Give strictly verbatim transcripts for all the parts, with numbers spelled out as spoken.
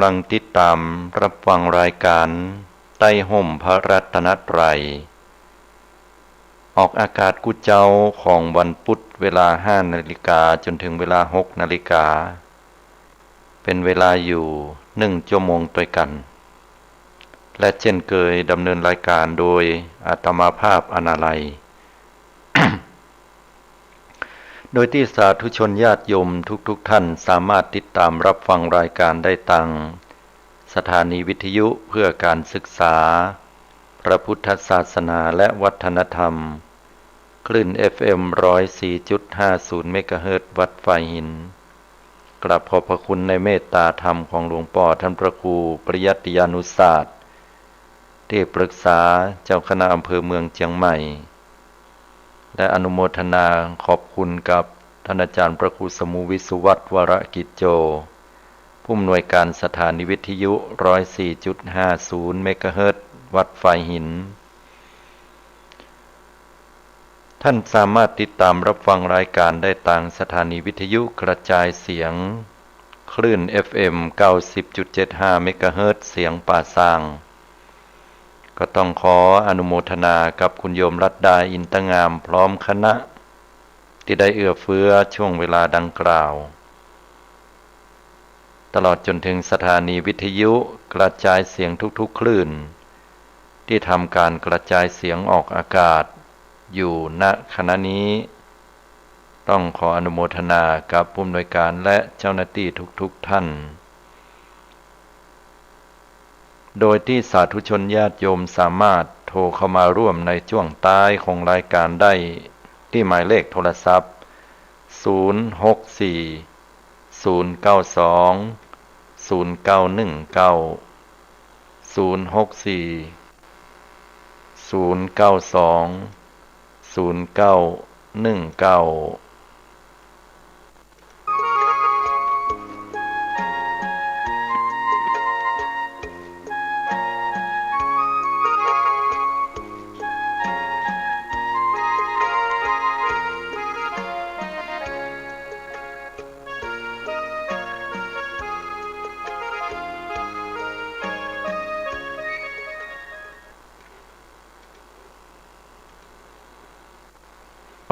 ำลังติดต๋ามฮับฟังรายก๋านใต้ฮ่มพระรัตนตรัย ออกอากาศกู้เจ๊าของวันปุ๊ด เวลาห้านาฬิกาจ๋นเถิงเวลาหกนาฬิกา เป๋นเวลาอยู่นึ่งจั่วโมงตวยกั๋น และเจ้นเกยดำเนินรายก๋านโดยอาตมาภาพ อนาลัย โดยตี้สาธุชนญาติโยมทุกๆ ท่านสามารถติดต๋ามฮับฟังรายก๋านได้ตางสถานีวิทยุเพื่อก๋านศึกษาพระพุทธศาสนาและวัฒนธรรม คลื่น เอฟเอ็ม ร้อยสี่จุดห้าศูนย์ เมกะเฮิรตซ์ วัดฝายหิน กราบขอบพระคุณในเมตต๋าธรรมของหลวงป้อต้านพระครูปริยัติยานุศาสน์ ตี้ปรึกษาเจ้าคณะอำเภอเมืองเจียงใหม่ และอนุโมทนาขอบคุณกับต้านอาจ๋ารย์พระครูสมุวิสุวัฒน์ วรกิจโจ ผู้อำนวยก๋านสถานีวิทยุ ร้อยสี่จุดห้าศูนย์ เมกะเฮิรตซ์ วัดฝายหิน ท่านสามารถติดต๋ามฮับฟังรายก๋านได้ตางสถานีวิทยุกระจายเสียง คลื่น เอฟเอ็ม เก้าสิบจุดเจ็ดห้า เมกะเฮิรตซ์ เสียงป่าซาง ก็ต้องขออนุโมทนากับคุณโยมรัตดา อินตงาม พร้อมคณะ ตี้ได้เอื้อเฟื้อช่วงเวลาดังกล่าว ตลอดจ๋นเถิงสถานีวิทยุกระจายเสียงทุกๆ คลื่น ตี้ทำก๋านกระจายเสียงออกอากาศอยู่ ณ ขณะนี้ ต้องขออนุโมทนากับผู้อำนวยก๋านและเจ้าหน้าตี้ทุกๆ ท่าน โดยตี้สาธุชนญาติโยมสามารถโทรเข้ามาร่วมในจ้วงต้ายของรายก๋านได้ตี้หมายเลขโทรศัพท์ ศูนย์หกสี่ ศูนย์เก้าสอง ศูนย์เก้าหนึ่งเก้า ศูนย์หกสี่ ศูนย์เก้าสอง ศูนย์เก้าหนึ่งเก้า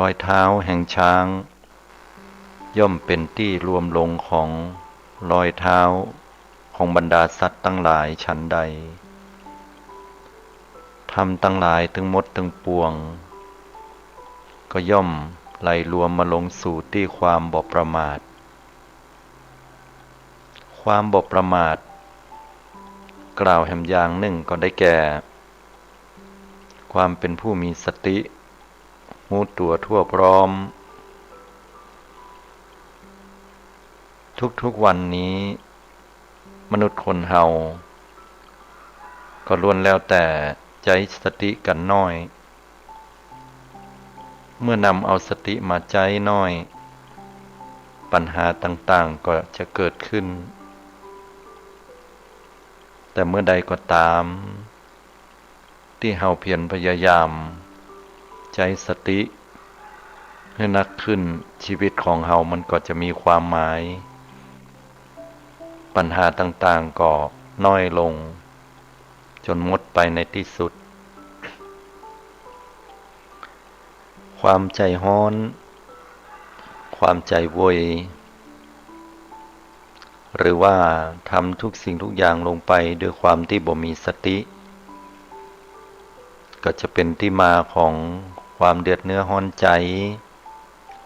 รอยเท้าแห่งช้าง ย่อมเป๋นตี้รวมลงของรอยเท้าของบรรดาสัตว์ตังหลายฉันใด ธรรมตังหลายตึงหมดตึงปวง ก็ย่อมไหลรวมมาลงสู่ตี้ความบ่ประมาท ความบ่ประมาท กล่าวแหมอย่างนึ่งก็ได้แก่ ความเป๋นผู้มีสติ ฮู้ตั๋วทั่วพร้อม ทุกๆ วันนี้ มนุษย์คนเฮา ก็ล้วนแล้วแต่ใจ๊สติกั๋นน้อย เมื่อนำเอาสติมาใจ๊น้อย ปัญหาต่างๆ ก็จะเกิดขึ้น แต่เมื่อใดก็ต๋าม ตี้เฮาเพียรพยายามใจ๊สติหื้อนักขึ้น ชีวิตของเฮามันก็จะมีความหมาย ปัญหาต่างๆ ก็น้อยลง จ๋นหมดไปในตี้สุด ความใจ๋ฮ้อน ความใจ๋โวย หรือว่าทำทุกสิ่งทุกอย่างลงไปด้วยความตี้บ่มีสติ ก็จะเป๋นตี้มาของความเดือดเนื้อฮ้อนใจ๋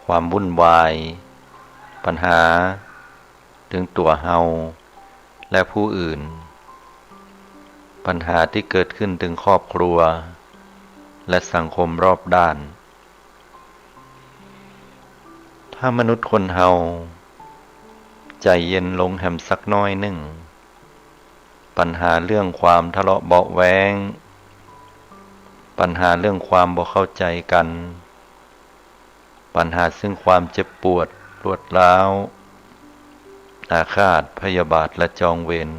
ความวุ่นวาย ปัญหาเถิงตั๋วเฮาและผู้อื่น ปัญหาตี้เกิดขึ้นเถิงครอบครัวและสังคมรอบด้าน ถ้ามนุษย์คนเฮาใจ๋เย็นลงแหมสักน้อยนึ่ง ปัญหาเรื่องความทะเลาะเบาะแว้ง ปัญหาเรื่องความบ่เข้าใจ๋กั๋น ปัญหาซึ่งความเจ็บปวดรวดร้าว อาฆาตพยาบาทและจองเวร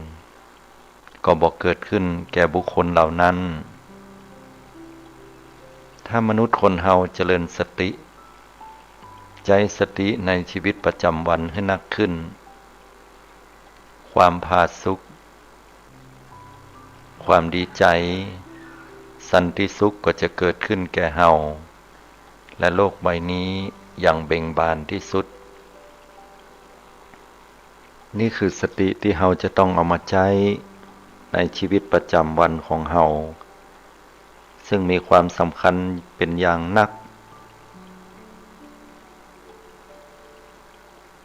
ก็บ่เกิดขึ้นแก่บุคคลเหล่านั้น ถ้ามนุษย์คนเฮาเจริญสติ ใจ๊สติในชีวิตประจ๋ำวันหื้อนักขึ้น ความผาสุก ความดีใจ๋ สันติสุขก็จะเกิดขึ้นแก่เฮา และโลกใบนี้อย่างเบ่งบานที่สุด นี่คือสติตี้เฮาจะต้องเอามาใจ๊ในชีวิตประจ๋ำวันของเฮา ซึ่งมีความสำคัญเป๋นอย่างนัก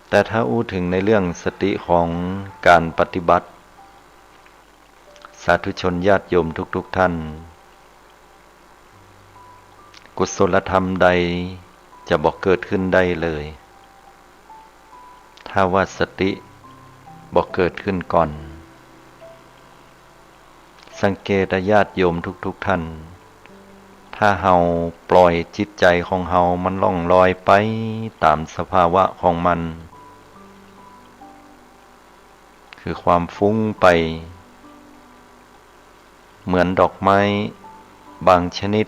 แต่ถ้าอู้เถิงในเรื่องสติของก๋านปฏิบัติ สาธุชนญาติโยมทุกๆ ท่าน กุศลธรรมใดจะบ่เกิดขึ้นได้เลย ถ้าว่าสติบ่เกิดขึ้นก่อน สังเกตญาติโยมทุกๆ ท่าน ถ้าเฮาปล่อยจิตใจ๋ของเฮามันล่องลอยไปต๋ามสภาวะของมัน คือความฟุ้งไป เหมือนดอกไม้บางชนิด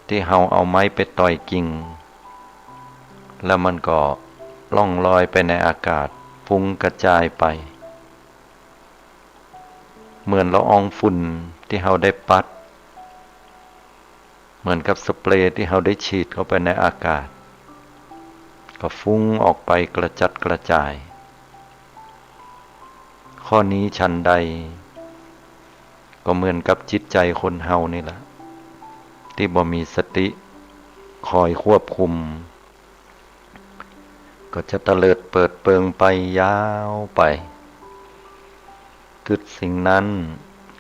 ตี้เฮาเอาไม้ไปต่อยกิ่ง แล้วมันก็ล่องลอยไปในอากาศ ฟุ้งกระจายไป เหมือนละอองฝุ่นตี้เฮาได้ปัด เหมือนกับสเปรย์ตี้เฮาได้ฉีดเข้าไปในอากาศ ก็ฟุ้งออกไปกระจัดกระจาย ข้อนี้ฉันใด ก็เหมือนกับจิตใจ๋คนเฮานี่แหละ ตี้บ่มีสติคอยควบคุม ก็จะเตลิดเปิดเปิงไปยาวไป กึ๊ดสิ่งนั้น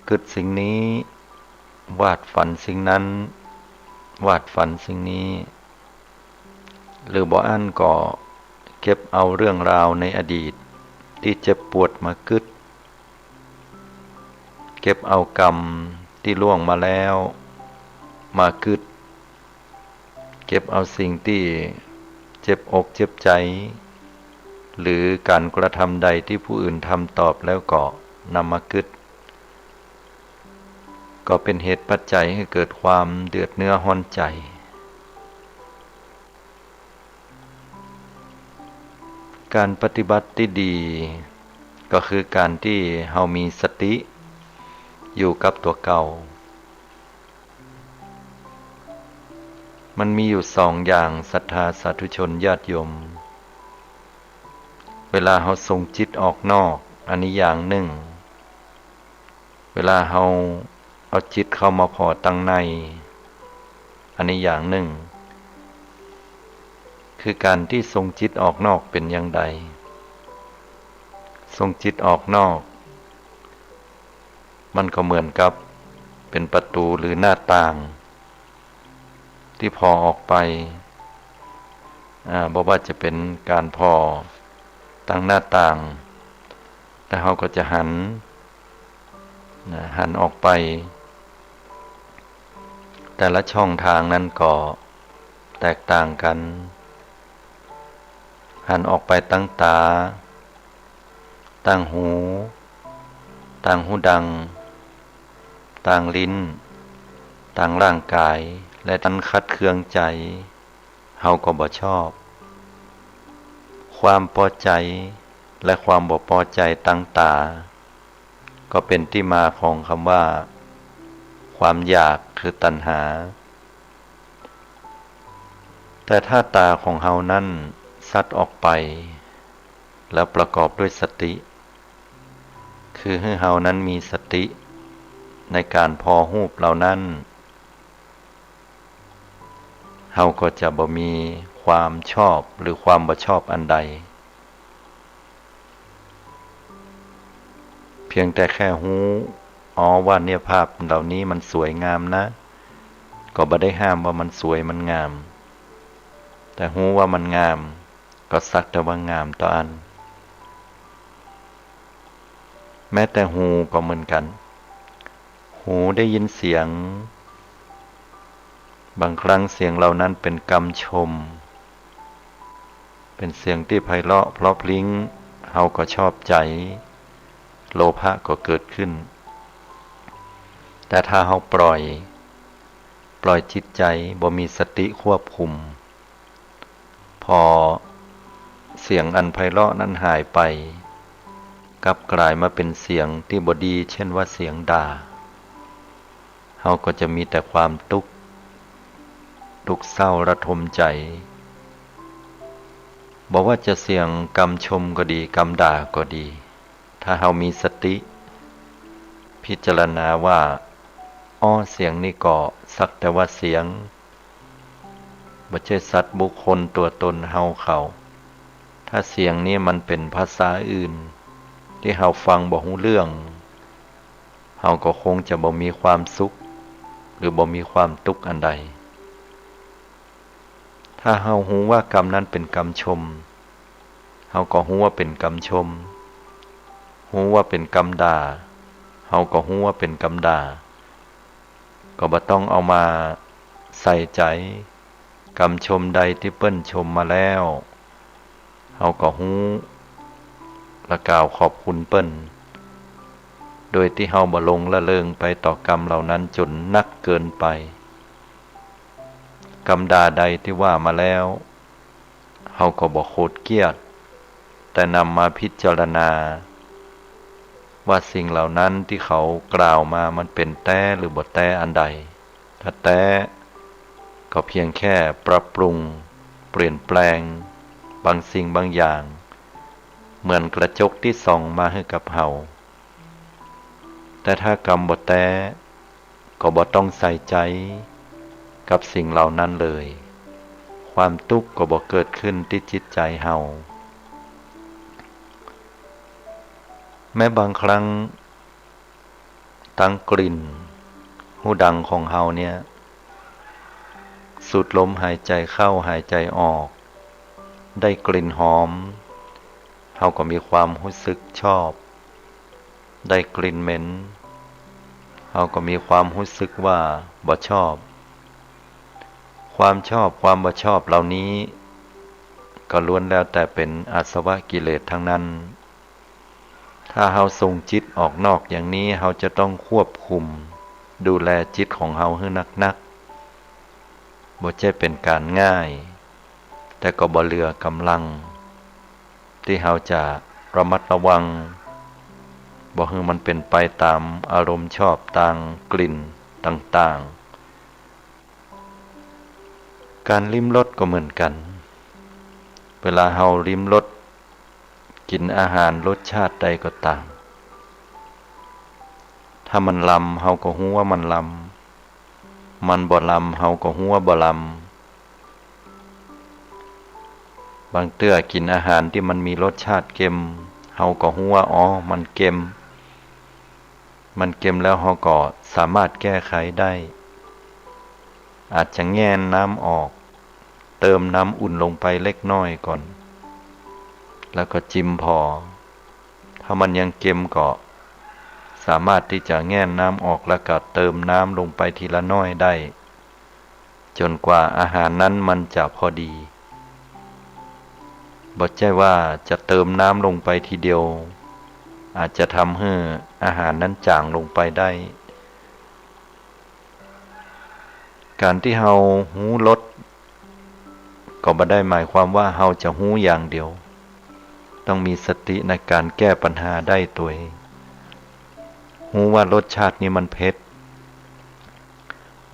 กึ๊ดสิ่งนี้ วาดฝันสิ่งนั้น วาดฝันสิ่งนี้ หรือบ่อั้นก็เก็บเอาเรื่องราวในอดีตตี้เจ็บปวดมากึ๊ด เก็บเอากรรมตี้ล่วงมาแล้วมากึ๊ด เก็บเอาสิ่งตี้เจ็บอกเจ็บใจ๋ หรือก๋านกระทำใดตี้ผู้อื่นทำตอบแล้วก็นำมากึ๊ด ก็เป๋นเหตุปัจจัยหื้อเกิดความเดือดเนื้อฮ้อนใจ๋ ก๋านปฏิบัติตี้ดี ก็คือก๋านตี้เฮามีสติอยู่กับตั๋วเก่า มันมีอยู่สองอย่าง ศรัทธาสาธุชนญาติโยม เวลาเฮาส่งจิตออกนอก อันนี้อย่างนึ่ง เวลาเฮาเอาจิตเข้ามาผ่อตังใน อันนี้อย่างนึ่ง คือก๋านตี้ส่งจิตออกนอกเป๋นอย่างใด ส่งจิตออกนอก มันก็เหมือนกับเป๋นประตู๋หรือหน้าต่าง ตี้ผ่อออกไป อ่า บ่ว่าจะเป๋นก๋านผ่อตางหน้าต่าง แล้วเฮาก็จะหัน นะ หันออกไป แต่ละช่องทางนั้นก็แตกต่างกั๋น หันออกไปตางต๋า ตางหู ตางหูดัง ตางลิ้น ตางร่างก๋าย และอันขัดเคืองใจ๋ เฮาก็บ่ชอบ ความปอใจ๋และความบ่ปอใจ๋ตางต๋า ก็เป๋นตี้มาของกำว่า ความอยากคือตัณหา แต่ถ้าต๋าของเฮานั้นสัตย์ออกไป แล้วประกอบด้วยสติ คือหื้อเฮานั้นมีสติในก๋านผ่อฮูปเหล่านั้น เฮาก็จะบ่มีความชอบหรือความบ่ชอบอันใด เพียงแต่แค่ฮู้ อ๋อ ว่าเนี่ยภาพเหล่านี้มันสวยงามนะ ก็บ่ได้ห้ามว่ามันสวยมันงาม แต่ฮู้ว่ามันงาม ก็สักแต่ว่างามเต้าอั้น แม้แต่หูก็เหมือนกั๋น หูได้ยินเสียง บางครั้งเสียงเหล่านั้นเป๋นกำชม เป๋นเสียงตี้ไพเราะเพราะพริ้ง เฮาก็ชอบใจ๋ โลภะก็เกิดขึ้น แต่ถ้าเฮาปล่อย ปล่อยจิตใจ๋บ่มีสติควบคุม พอเสียงอันไพเราะนั้นหายไป ก กลับกลายมาเป๋นเสียงตี้บ่ดี เจ้นว่าเสียงด่า เฮาก็จะมีแต่ความตุ๊กข์ ตุ๊กข์เศร้าระทมใจ๋ บ่ว่าจะเสียงกำชมก็ดี กำด่าก็ดี ถ้าเฮามีสติพิจารณาว่า อ้อ เสียงนี้ก็สักแต่ว่าเสียง บ่ใจ้สัตว์บุคคลตั๋วตนเฮาเขา ถ้าเสียงนี้มันเป๋นภาษาอื่น ตี้เฮาฟังบ่ฮู้เรื่อง เฮาก็คงจะบ่มีความสุข หรือบ่มีความตุ๊กข์อันใด ถ้าเฮาฮู้ว่ากำนั้นเป๋นกำชม เฮาก็ฮู้ว่าเป๋นกำชม ฮู้ว่าเป๋นกำด่า เฮาก็ฮู้ว่าเป๋นกำด่า ก็บ่ต้องเอามาใส่ใจ๋ กำชมใดตี้เปิ้นชมมาแล้ว เฮาก็ฮู้ และกล่าวขอบคุณเปิ้น โดยตี้เฮาบ่หลงละเริงไปต่อกำเหล่านั้นจ๋นนักเกินไป กำด่าใดตี้ว่ามาแล้ว เฮาก็บ่โขดเกลี้ยด แต่นำมาพิจารณา ว่าสิ่งเหล่านั้นตี้เขากล่าวมามันเป๋นแต๊หรือบ่แต๊อันใด ถ้าแต๊ก็เพียงแค่ปรับปรุง เปลี่ยนแปลง บางสิ่งบางอย่าง เหมือนกระจกตี้ส่องมาหื้อกับเฮา แต่ถ้ากำบ่แต๊ ก็บ่ต้องใส่ใจ๋กับสิ่งเหล่านั้นเลย ความตุ๊กข์ก็บ่เกิดขึ้นตี้จิตใจ๋เฮา แม้บางครั้ง ตังกลิ่นฮูดังของเฮาเนี่ย สูดลมหายใจ๋เข้าหายใจ๋ออก ได้กลิ่นหอม เฮาก็มีความฮู้สึกชอบ ได้กลิ่นเหม็น เฮาก็มีความฮู้สึกว่าบ่ชอบ ความชอบความบ่ชอบเหล่านี้ ก็ล้วนแล้วแต่เป๋นอาสวะกิเลสทั้งนั้น ถ้าเฮาส่งจิตออกนอกอย่างนี้ เฮาจะต้องควบคุมดูแลจิตของเฮาหื้อนักๆ บ่ใจ้เป๋นก๋านง่าย แต่ก็บ่เหลือกำลัง ตี้เฮาจะระมัดระวัง บ่หื้อมันเป๋นไปต๋ามอารมณ์ชอบตางกลิ่นต่างๆ ก๋านลิ้มรสก็เหมือนกั๋น เวลาเฮาลิ้มรส กิ๋นอาหารรสชาติใดก็ต๋าม ถ้ามันลำ เฮาก็ฮู้ว่ามันลำ มันบ่ลำ เฮาก็ฮู้ว่าบ่ลำ บางเตื้อกิ๋นอาหารตี้มันมีรสชาติเค็ม เฮาก็ฮู้ว่า อ๋อ มันเค็ม มันเค็มแล้วเฮาก็สามารถแก้ไขได้ อาจจะแง่นน้ำออก เติมน้ำอุ่นลงไปเล็กน้อยก่อน แล้วก็จิมผ่อ ถ้ามันยังเค็มก็สามารถตี้จะแง่นน้ำออก แล้วก็เติมน้ำลงไปทีละน้อยได้ จ๋นกว่าอาหารนั้นมันจะพอดี บ่ใจ้ว่าจะเติมน้ำลงไปทีเดียว อาจจะทำหื้ออาหารนั้นจ๋างลงไปได้ ก๋านตี้เฮาฮู้รส ก็บ่ได้หมายความว่าเฮาจะฮู้อย่างเดียว ต้องมีสติในก๋านแก้ปัญหาได้ตวย ฮู้ว่ารสชาตินี้มันเผ็ด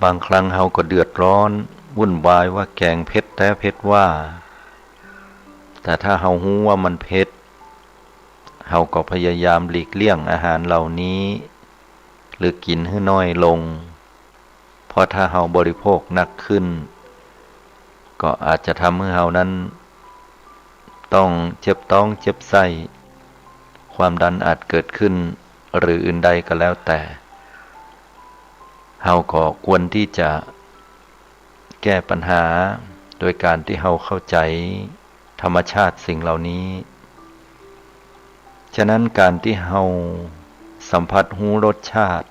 บางครั้งเฮาก็เดือดร้อน วุ่นวายว่าแกงเผ็ดแต๊เผ็ดว่า แต่ถ้าเฮาฮู้ว่ามันเผ็ด เฮาก็พยายามหลีกเลี่ยงอาหารเหล่านี้ หรือกิ๋นหื้อน้อยลง เพราะถ้าเฮาบริโภคหนักขึ้น ก็อาจจะทำหื้อเฮานั้นต้องเจ็บต๊องเจ็บไส้ ความดันอาจเกิดขึ้น หรืออื่นใดก็แล้วแต่ เฮาก็ควรตี้จะแก้ปัญหาโดยก๋านตี้เฮาเข้าใจ๋ธรรมชาติสิ่งเหล่านี้ ฉะนั้นก๋านตี้เฮาสัมผัสฮู้รสชาติ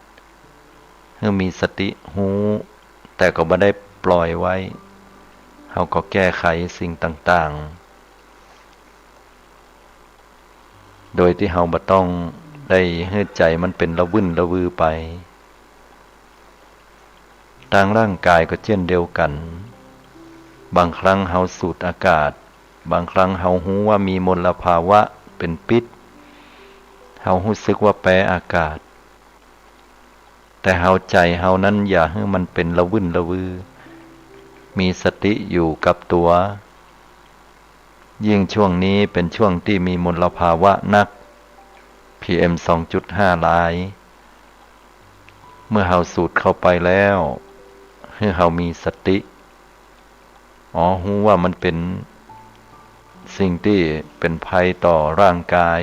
หื้อมีสติฮู้ แต่ก็บ่ได้ปล่อยไว้ เฮาก็แก้ไขสิ่งต่างๆ โดยตี้เฮาบ่ต้องได้หื้อใจ๋มันเป๋นระวื่นระวือไป ตางร่างก๋ายก็เจ้นเดียวกั๋น บางครั้งเฮาสูดอากาศ บางครั้งเฮาฮู้ว่ามีมลภาวะเป๋นพิษ เฮาฮู้สึกว่าแปอากาศ แต่เฮา ใจ๋เฮานั้นอย่าหื้อมันเป๋นละวื่นละวือ มีสติอยู่กับตั๋ว ยิ่งช่วงนี้เป๋นช่วงตี้มีมลภาวะนัก พีเอ็ม สองจุดห้า หลาย เมื่อเฮาสูดเข้าไปแล้ว หื้อเฮามีสติ อ๋อ ฮู้ว่ามันเป๋นสิ่งตี้เป๋นภัยต่อร่างกาย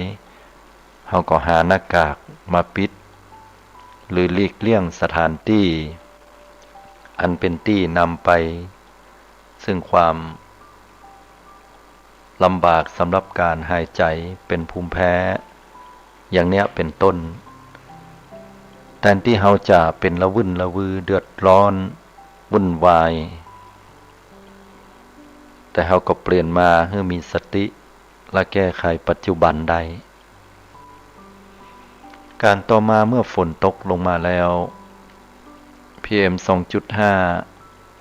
เฮาก็หาหน้ากากมาปิด หรือหลีกเลี่ยงสถานตี้ อันเป๋นตี้นำไปซึ่งความ ลำบากสำหรับก๋านหายใจ๋ เป๋นภูมิแพ้ อย่างเนี้ยเป๋นต้น แตนตี้เฮาจะเป๋นละวื่นละวือ เดือดร้อน วุ่นวาย แต่เฮาก็เปลี่ยนมาหื้อมีสติ และแก้ไขปัจจุบันได้ ก๋านต่อมาเมื่อฝนตกลงมาแล้ว พีเอ็ม สองจุดห้า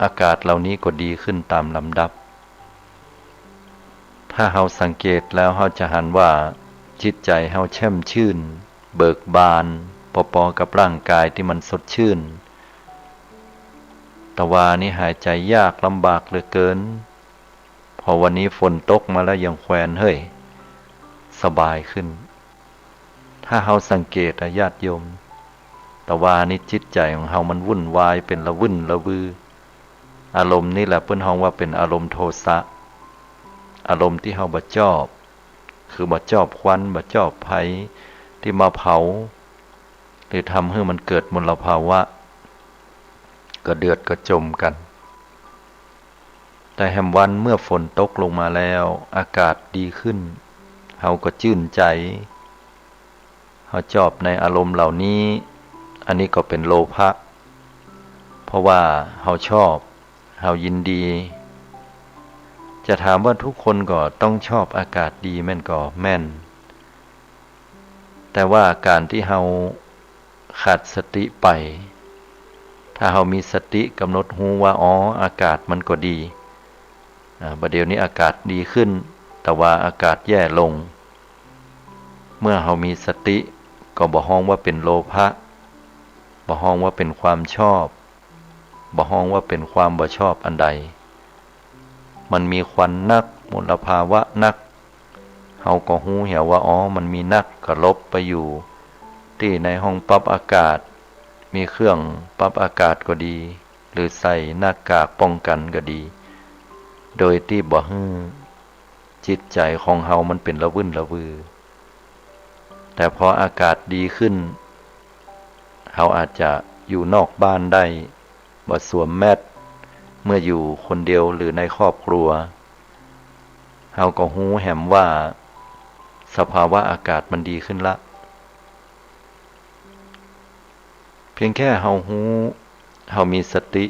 อากาศเหล่านี้ก็ดีขึ้นต๋ามลำดับ ถ้าเฮาสังเกตแล้วเฮาจะหันว่าจิตใจ๋เฮาแช่มชื่น เบิกบาน ปอๆ กับร่างกายตี้มันสดชื่น ตะวานี้หายใจ๋ยากลำบากเหลือเกิน พอวันนี้ฝนตกมาแล้วยังแควนเฮ้ย สบายขึ้น ถ้าเฮาสังเกตอะญาติโยม ตะวานี้จิตใจ๋ของเฮามันวุ่นวายเป๋นละวื่นละวือ อารมณ์นี้แหละเปิ้นฮ้องว่าเป๋นอารมณ์โทสะ อารมณ์ตี้เฮาบ่จอบ คือบ่จอบควัน บ่จอบไฟตี้มาเผา หรือทำหื้อมันเกิดมลภาวะ ก็เดือดก็จมกั๋น แต่แหมวันเมื่อฝนตกลงมาแล้ว อากาศดีขึ้น เฮาก็จื้นใจ๋ เฮาจอบในอารมณ์เหล่านี้ อันนี้ก็เป๋นโลภะ เพราะว่าเฮาชอบ เฮายินดี จะถามว่าทุกคนก็ต้องชอบอากาศดีแม่นก่อ แม่น แต่ว่าก๋านตี้เฮาขาดสติไป ถ้าเฮามีสติกำหนดฮู้ว่า อ๋อ อากาศมันก็ดี อ่า บ่าเดี่ยวนี้อากาศดีขึ้น ตะวาอากาศแย่ลง เมื่อเฮามีสติ ก็บ่ฮ้องว่าเป๋นโลภะ บ่ฮ้องว่าเป๋นความชอบ บ่ฮ้องว่าเป๋นความบ่ชอบอันใด มันมีควันนัก มลภาวะนัก เฮาก็ฮู้เหียว่า อ๋อ มันมีนัก ก็หลบไปอยู่ตี้ในห้องปรับอากาศ มีเครื่องปรับอากาศก็ดี หรือใส่หน้ากากป้องกันก็ดี โดยตี้บ่หื้อจิตใจ๋ของเฮามันเป๋นละวื่นละวือ แต่พออากาศดีขึ้น เฮาอาจจะอยู่นอกบ้านได้ บ่สวมแมส เมื่ออยู่คนเดียวหรือในครอบครัว เฮาก็ฮู้แหมว่าสภาวะอากาศมันดีขึ้นละ เพียงแค่เฮาฮู้ เฮามีสติ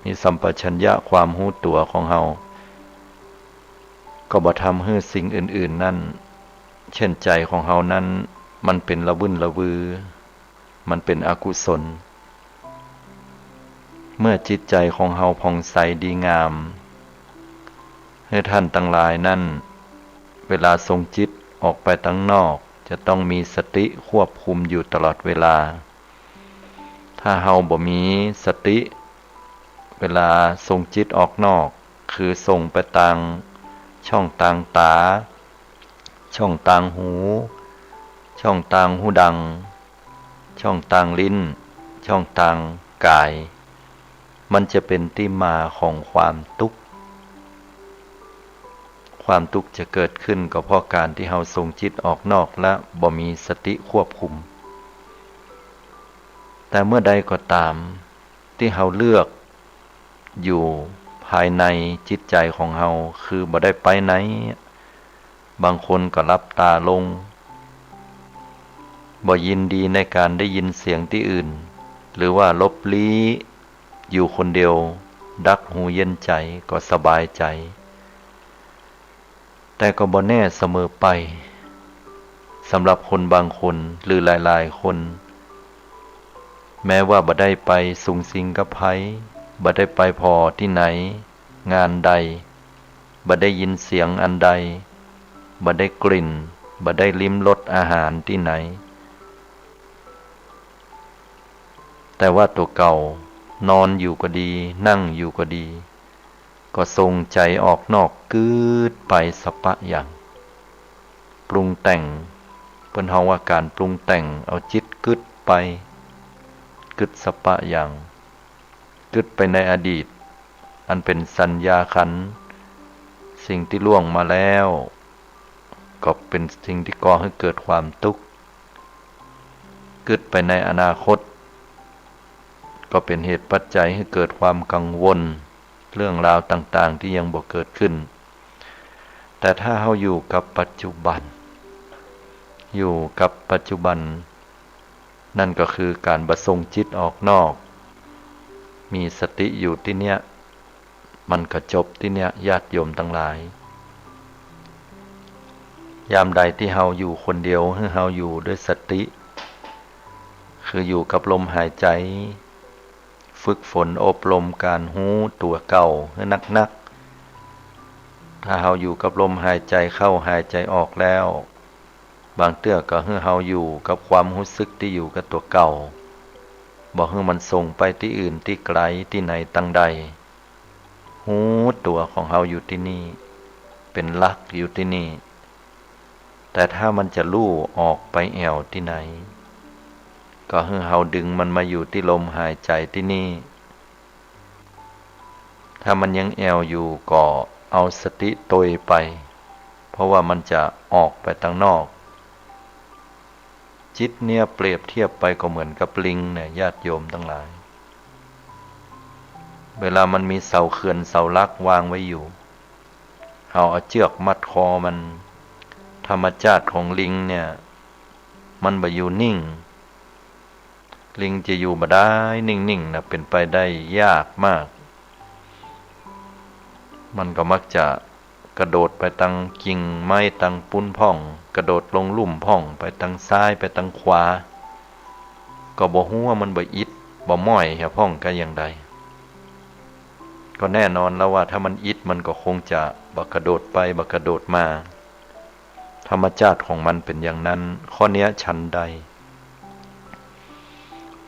มีสัมปชัญญะความฮู้ตั๋วของเฮา ก็บ่ทำหื้อสิ่งอื่นๆ นั้น เช่นใจ๋ของเฮานั้น มันเป๋นละวื่นละวือ มันเป๋นอกุศล เมื่อจิตใจ๋ของเฮาผ่องใสดีงาม หื้อท่านตังหลายนั้น เวลาส่งจิตออกไปตังนอก จะต้องมีสติควบคุมอยู่ตลอดเวลา ถ้าเฮาบ่มีสติ เวลาส่งจิตออกนอก คือส่งไปตางช่องตางต๋า ช่องตางหู ช่องตางฮูดัง ช่องตางลิ้น ช่องตางก๋าย มันจะเป๋นตี้มาของความตุ๊กข์ ความตุ๊กข์จะเกิดขึ้นก็เพราะก๋านตี้เฮาส่งจิตออกนอกและบ่มีสติควบคุม แต่เมื่อใดก็ต๋าม ตี้เฮาเลือกอยู่ภายในจิตใจ๋ของเฮา คือบ่ได้ไปไหน บางคนก็หลับต๋าลง บ่ยินดีในก๋านได้ยินเสียงตี้อื่น หรือว่าหลบลี้อยู่คนเดียว ดักหูเย็นใจ๋ก็สบายใจ๋ แต่ก็บ่แน่เสมอไป สำหรับคนบางคนหรือหลายๆ คน แม้ว่าบ่ได้ไปสุงสิงกับใผ บ่ได้ไปผ่อตี้ไหน งานใด บ่ได้ยินเสียงอันใด บ่ได้กลิ่น บ่ได้ลิ้มรสอาหารตี้ไหน แต่ว่าตั๋วเก่า นอนอยู่ก็ดี นั่งอยู่ก็ดี ก็ส่งใจ๋ออกนอกกึ๊ดไป สะปะยัง ปรุงแต่ง เปิ้นฮ้องว่าก๋านปรุงแต่ง เอาจิตกึ๊ดไป กึ๊ดสะปะยัง กึ๊ดไปในอดีต อันเป๋นสัญญาขันธ์ สิ่งตี้ล่วงมาแล้ว ก็เป๋นสิ่งตี้ก่อหื้อเกิดความตุ๊กข์ กึ๊ดไปในอนาคต ก็เป๋นเหตุปัจจัยหื้อเกิดความกังวล เรื่องราวต่างๆ ตี้ยังบ่เกิดขึ้น แต่ถ้าเฮาอยู่กับปัจจุบัน อยู่กับปัจจุบัน นั่นก็คือก๋านบ่ส่งจิตออกนอก มีสติอยู่ตี้เนี้ย มันก็จบตี้เนี้ย ญาติโยมตังหลาย ยามใดตี้เฮาอยู่คนเดียว หื้อเฮาอยู่ด้วยสติ คืออยู่กับลมหายใจ๋ ฝึกฝนอบรมก๋านฮู้ตั๋วเก่าหื้อนักๆ ถ้าเฮาอยู่กับลมหายใจ๋เข้าหายใจ๋ออกแล้ว บางเตื้อก็หื้อเฮาอยู่กับความฮู้สึกตี้อยู่กับตั๋วเก่า บ่หื้อมันส่งไปตี้อื่นตี้ไก๋ตี้ไหนตังใด ฮู้ตั๋วของเฮาอยู่ตี้นี่ เป๋นหลักอยู่ตี้นี่ แต่ถ้ามันจะลู่ออกไปแอ่วตี้ไหน ก็หื้อเฮาดึงมันมาอยู่ตี้ลมหายใจ๋ตี้นี่ ถ้ามันยังแอ่วอยู่ก็เอาสติตวยไป เพราะว่ามันจะออกไปตังนอก จิตเนี่ยเปรียบเทียบไปก็เหมือนกับลิงเนี่ย ญาติโยมตังหลาย เวลามันมีเสาเขื่อนเสาหลักวางไว้อยู่ เฮาเอาเจื้อกมัดคอมัน ธรรมจาติของลิงเนี่ย มันบ่อยู่นิ่ง ลิงจะอยู่บ่ได้นิ่งๆ นะ เป๋นไปได้ยากมาก มันก็มักจะกระโดดไปตังกิ่งไม้ตังปูนพ่อง กระโดลงลุ่มพ่อง ไปตังซ้ายไปตังขวา ก็บ่ฮู้ว่ามันบ่อิดบ่ม้อยเหียพ่องกะอย่างใด ก็แน่นอนแล้วว่าถ้ามันอิดมันก็คงจะบ่กระโดดไปบ่กระโดดมา ธรรมจาติของมันเป๋นอย่างนั้น ข้อเนี้ยฉันใด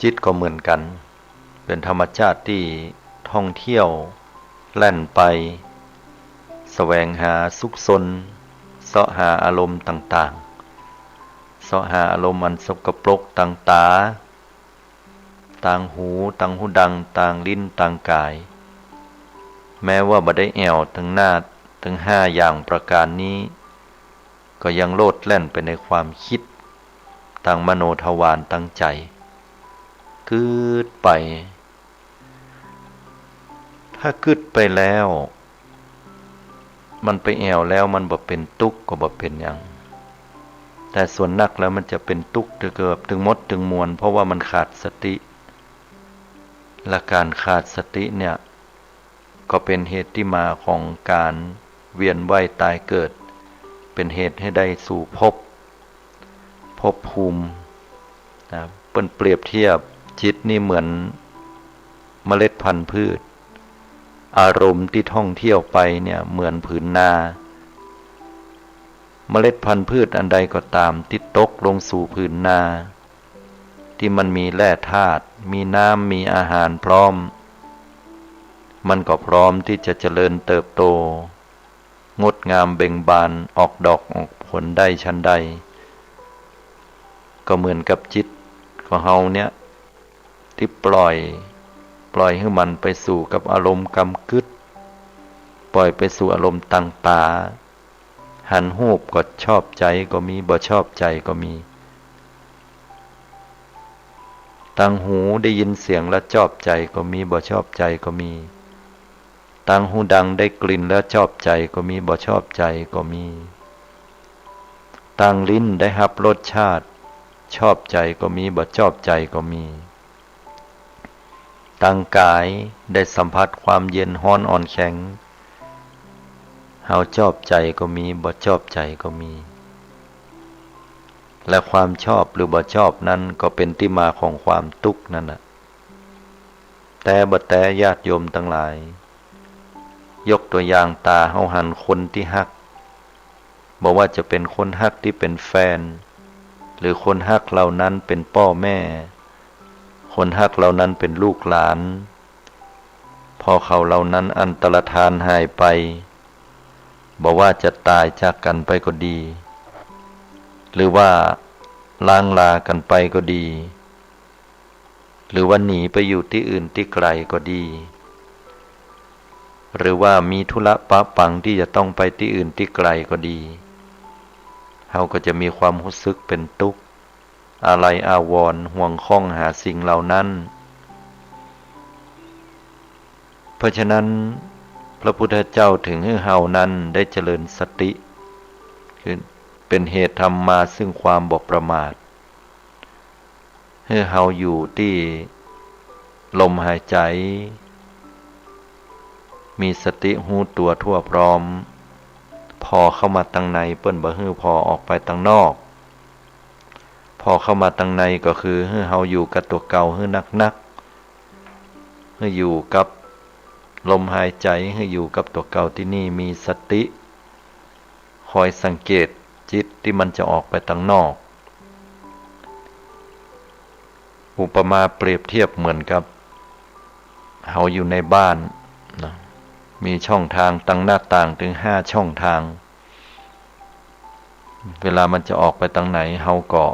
จิตก็เหมือนกั๋น เป๋นธรรมจาติตี้ท่องเที่ยว แล่นไป แสวงหาซุกซน เซาะหาอารมณ์ต่างๆ เซาะหาอารมณ์อันสกปรกตางต๋า ตางหู ตางฮูดัง ตางลิ้น ตางก๋าย แม้ว่าบ่ได้แอ่วตึงนาดตึงห้าอย่างประก๋านนี้ ก็ยังโลดแล่นไปในความกึ๊ด ตางมโนทวารตางใจ๋ กึ๊ดไป ถ้ากึ๊ดไปแล้ว มันไปแอ่วแล้วมันบ่เป๋นตุ๊กข์ก็บ่เป๋นหยัง แต่ส่วนนักแล้วมันจะเป๋นตุ๊กข์เกือบตึงหมดตึงมวล เพราะว่ามันขาดสติ และก๋านขาดสติเนี่ย ก็เป๋นเหตุตี้มาของก๋านเวียนว่ายต๋ายเกิด เป๋นเหตุหื้อได้สู่ภพ ภพภูมิ นะ เปิ้นเปรียบเทียบจิตนี่เหมือนเมล็ดพันธุ์พืช อารมณ์ตี้ท่องเที่ยวไปเนี่ยเหมือนผืนนา เมล็ดพันธุ์พืชอันใดก็ต๋ามตี้ตกลงสู่ผืนนา ตี้มันมีแร่ธาตุ มีน้ำ มีอาหารพร้อม มันก็พร้อมตี้จะเจริญเติบโต งดงามเบ่งบาน ออกดอกออกผลได้ฉันใด ก็เหมือนกับจิตของเฮาเนี่ย ตี้ปล่อย ปล่อยหื้อมันไปสู่กับอารมณ์กำกึ๊ด ปล่อยไปสู่อารมณ์ตางต๋า หันฮูปก็ชอบใจ๋ก็มี บ่ชอบใจ๋ก็มี ตางหูได้ยินเสียงแล้วชอบใจ๋ก็มี บ่ชอบใจ๋ก็มี ตางฮูดังได้กลิ่นแล้วชอบใจ๋ก็มี บ่ชอบใจ๋ก็มี ตางลิ้นได้ฮับรสชาติ ชอบใจ๋ก็มี บ่ชอบใจ๋ก็มี ตางก๋ายได้สัมผัสความเย็นฮ้อนอ่อนแข็ง เฮาชอบใจ๋ก็มี บ่ชอบใจ๋ก็มี และความชอบหรือบ่ชอบนั้นก็เป๋นตี้มาของความตุ๊กข์นั่นแหละ แต๊บ่แต๊ญาติโยมตังหลาย ยกตั๋วอย่างต๋าเฮาหันคนตี้ฮัก บ่ว่าจะเป๋นคนฮักตี้เป๋นแฟน หรือคนฮักเหล่านั้นเป๋นป้อแม่ คนฮักเหล่านั้นเป๋นลูกหลาน พอเขาเหล่านั้นอันตรธานหายไป บ่ว่าจะต๋ายจากกั๋นไปก็ดี หรือว่าร้างลากั๋นไปก็ดี หรือว่าหนีไปอยู่ตี้อื่นตี้ไก๋ก็ดี หรือว่ามีธุระปะปังตี้จะต้องไปตี้อื่นตี้ไก๋ก็ดี เฮาก็จะมีความฮู้สึกเป๋นตุ๊ก อาลัยอาวรณ์ ห่วงข้องหาสิ่งเหล่านั้น เพราะฉะนั้น พระพุทธเจ้าเถิงหื้อเฮานั้นได้เจริญสติ คือเป๋นเหตุทำมาซึ่งความบ่ประมาท หื้อเฮาอยู่ตี้ลมหายใจ๋ มีสติฮู้ตั๋วทั่วพร้อม ผ่อเข้ามาตังใน เปิ้นบ่หื้อผ่อออกไปตังนอก ผ่อเข้ามาตังในก็คือหื้อเฮาอยู่กับตั๋วเก่าหื้อนักๆ หื้ออยู่กับลมหายใจ๋ หื้ออยู่กับตั๋วเก่าตี้นี่ มีสติ คอยสังเกตจิตตี้มันจะออกไปตังนอก อุปมาเปรียบเทียบเหมือนกับเฮาอยู่ในบ้านนะ มีช่องตางตังหน้าต่างเถิงห้าช่องตาง เวลามันจะออกไปตังไหน เฮาก็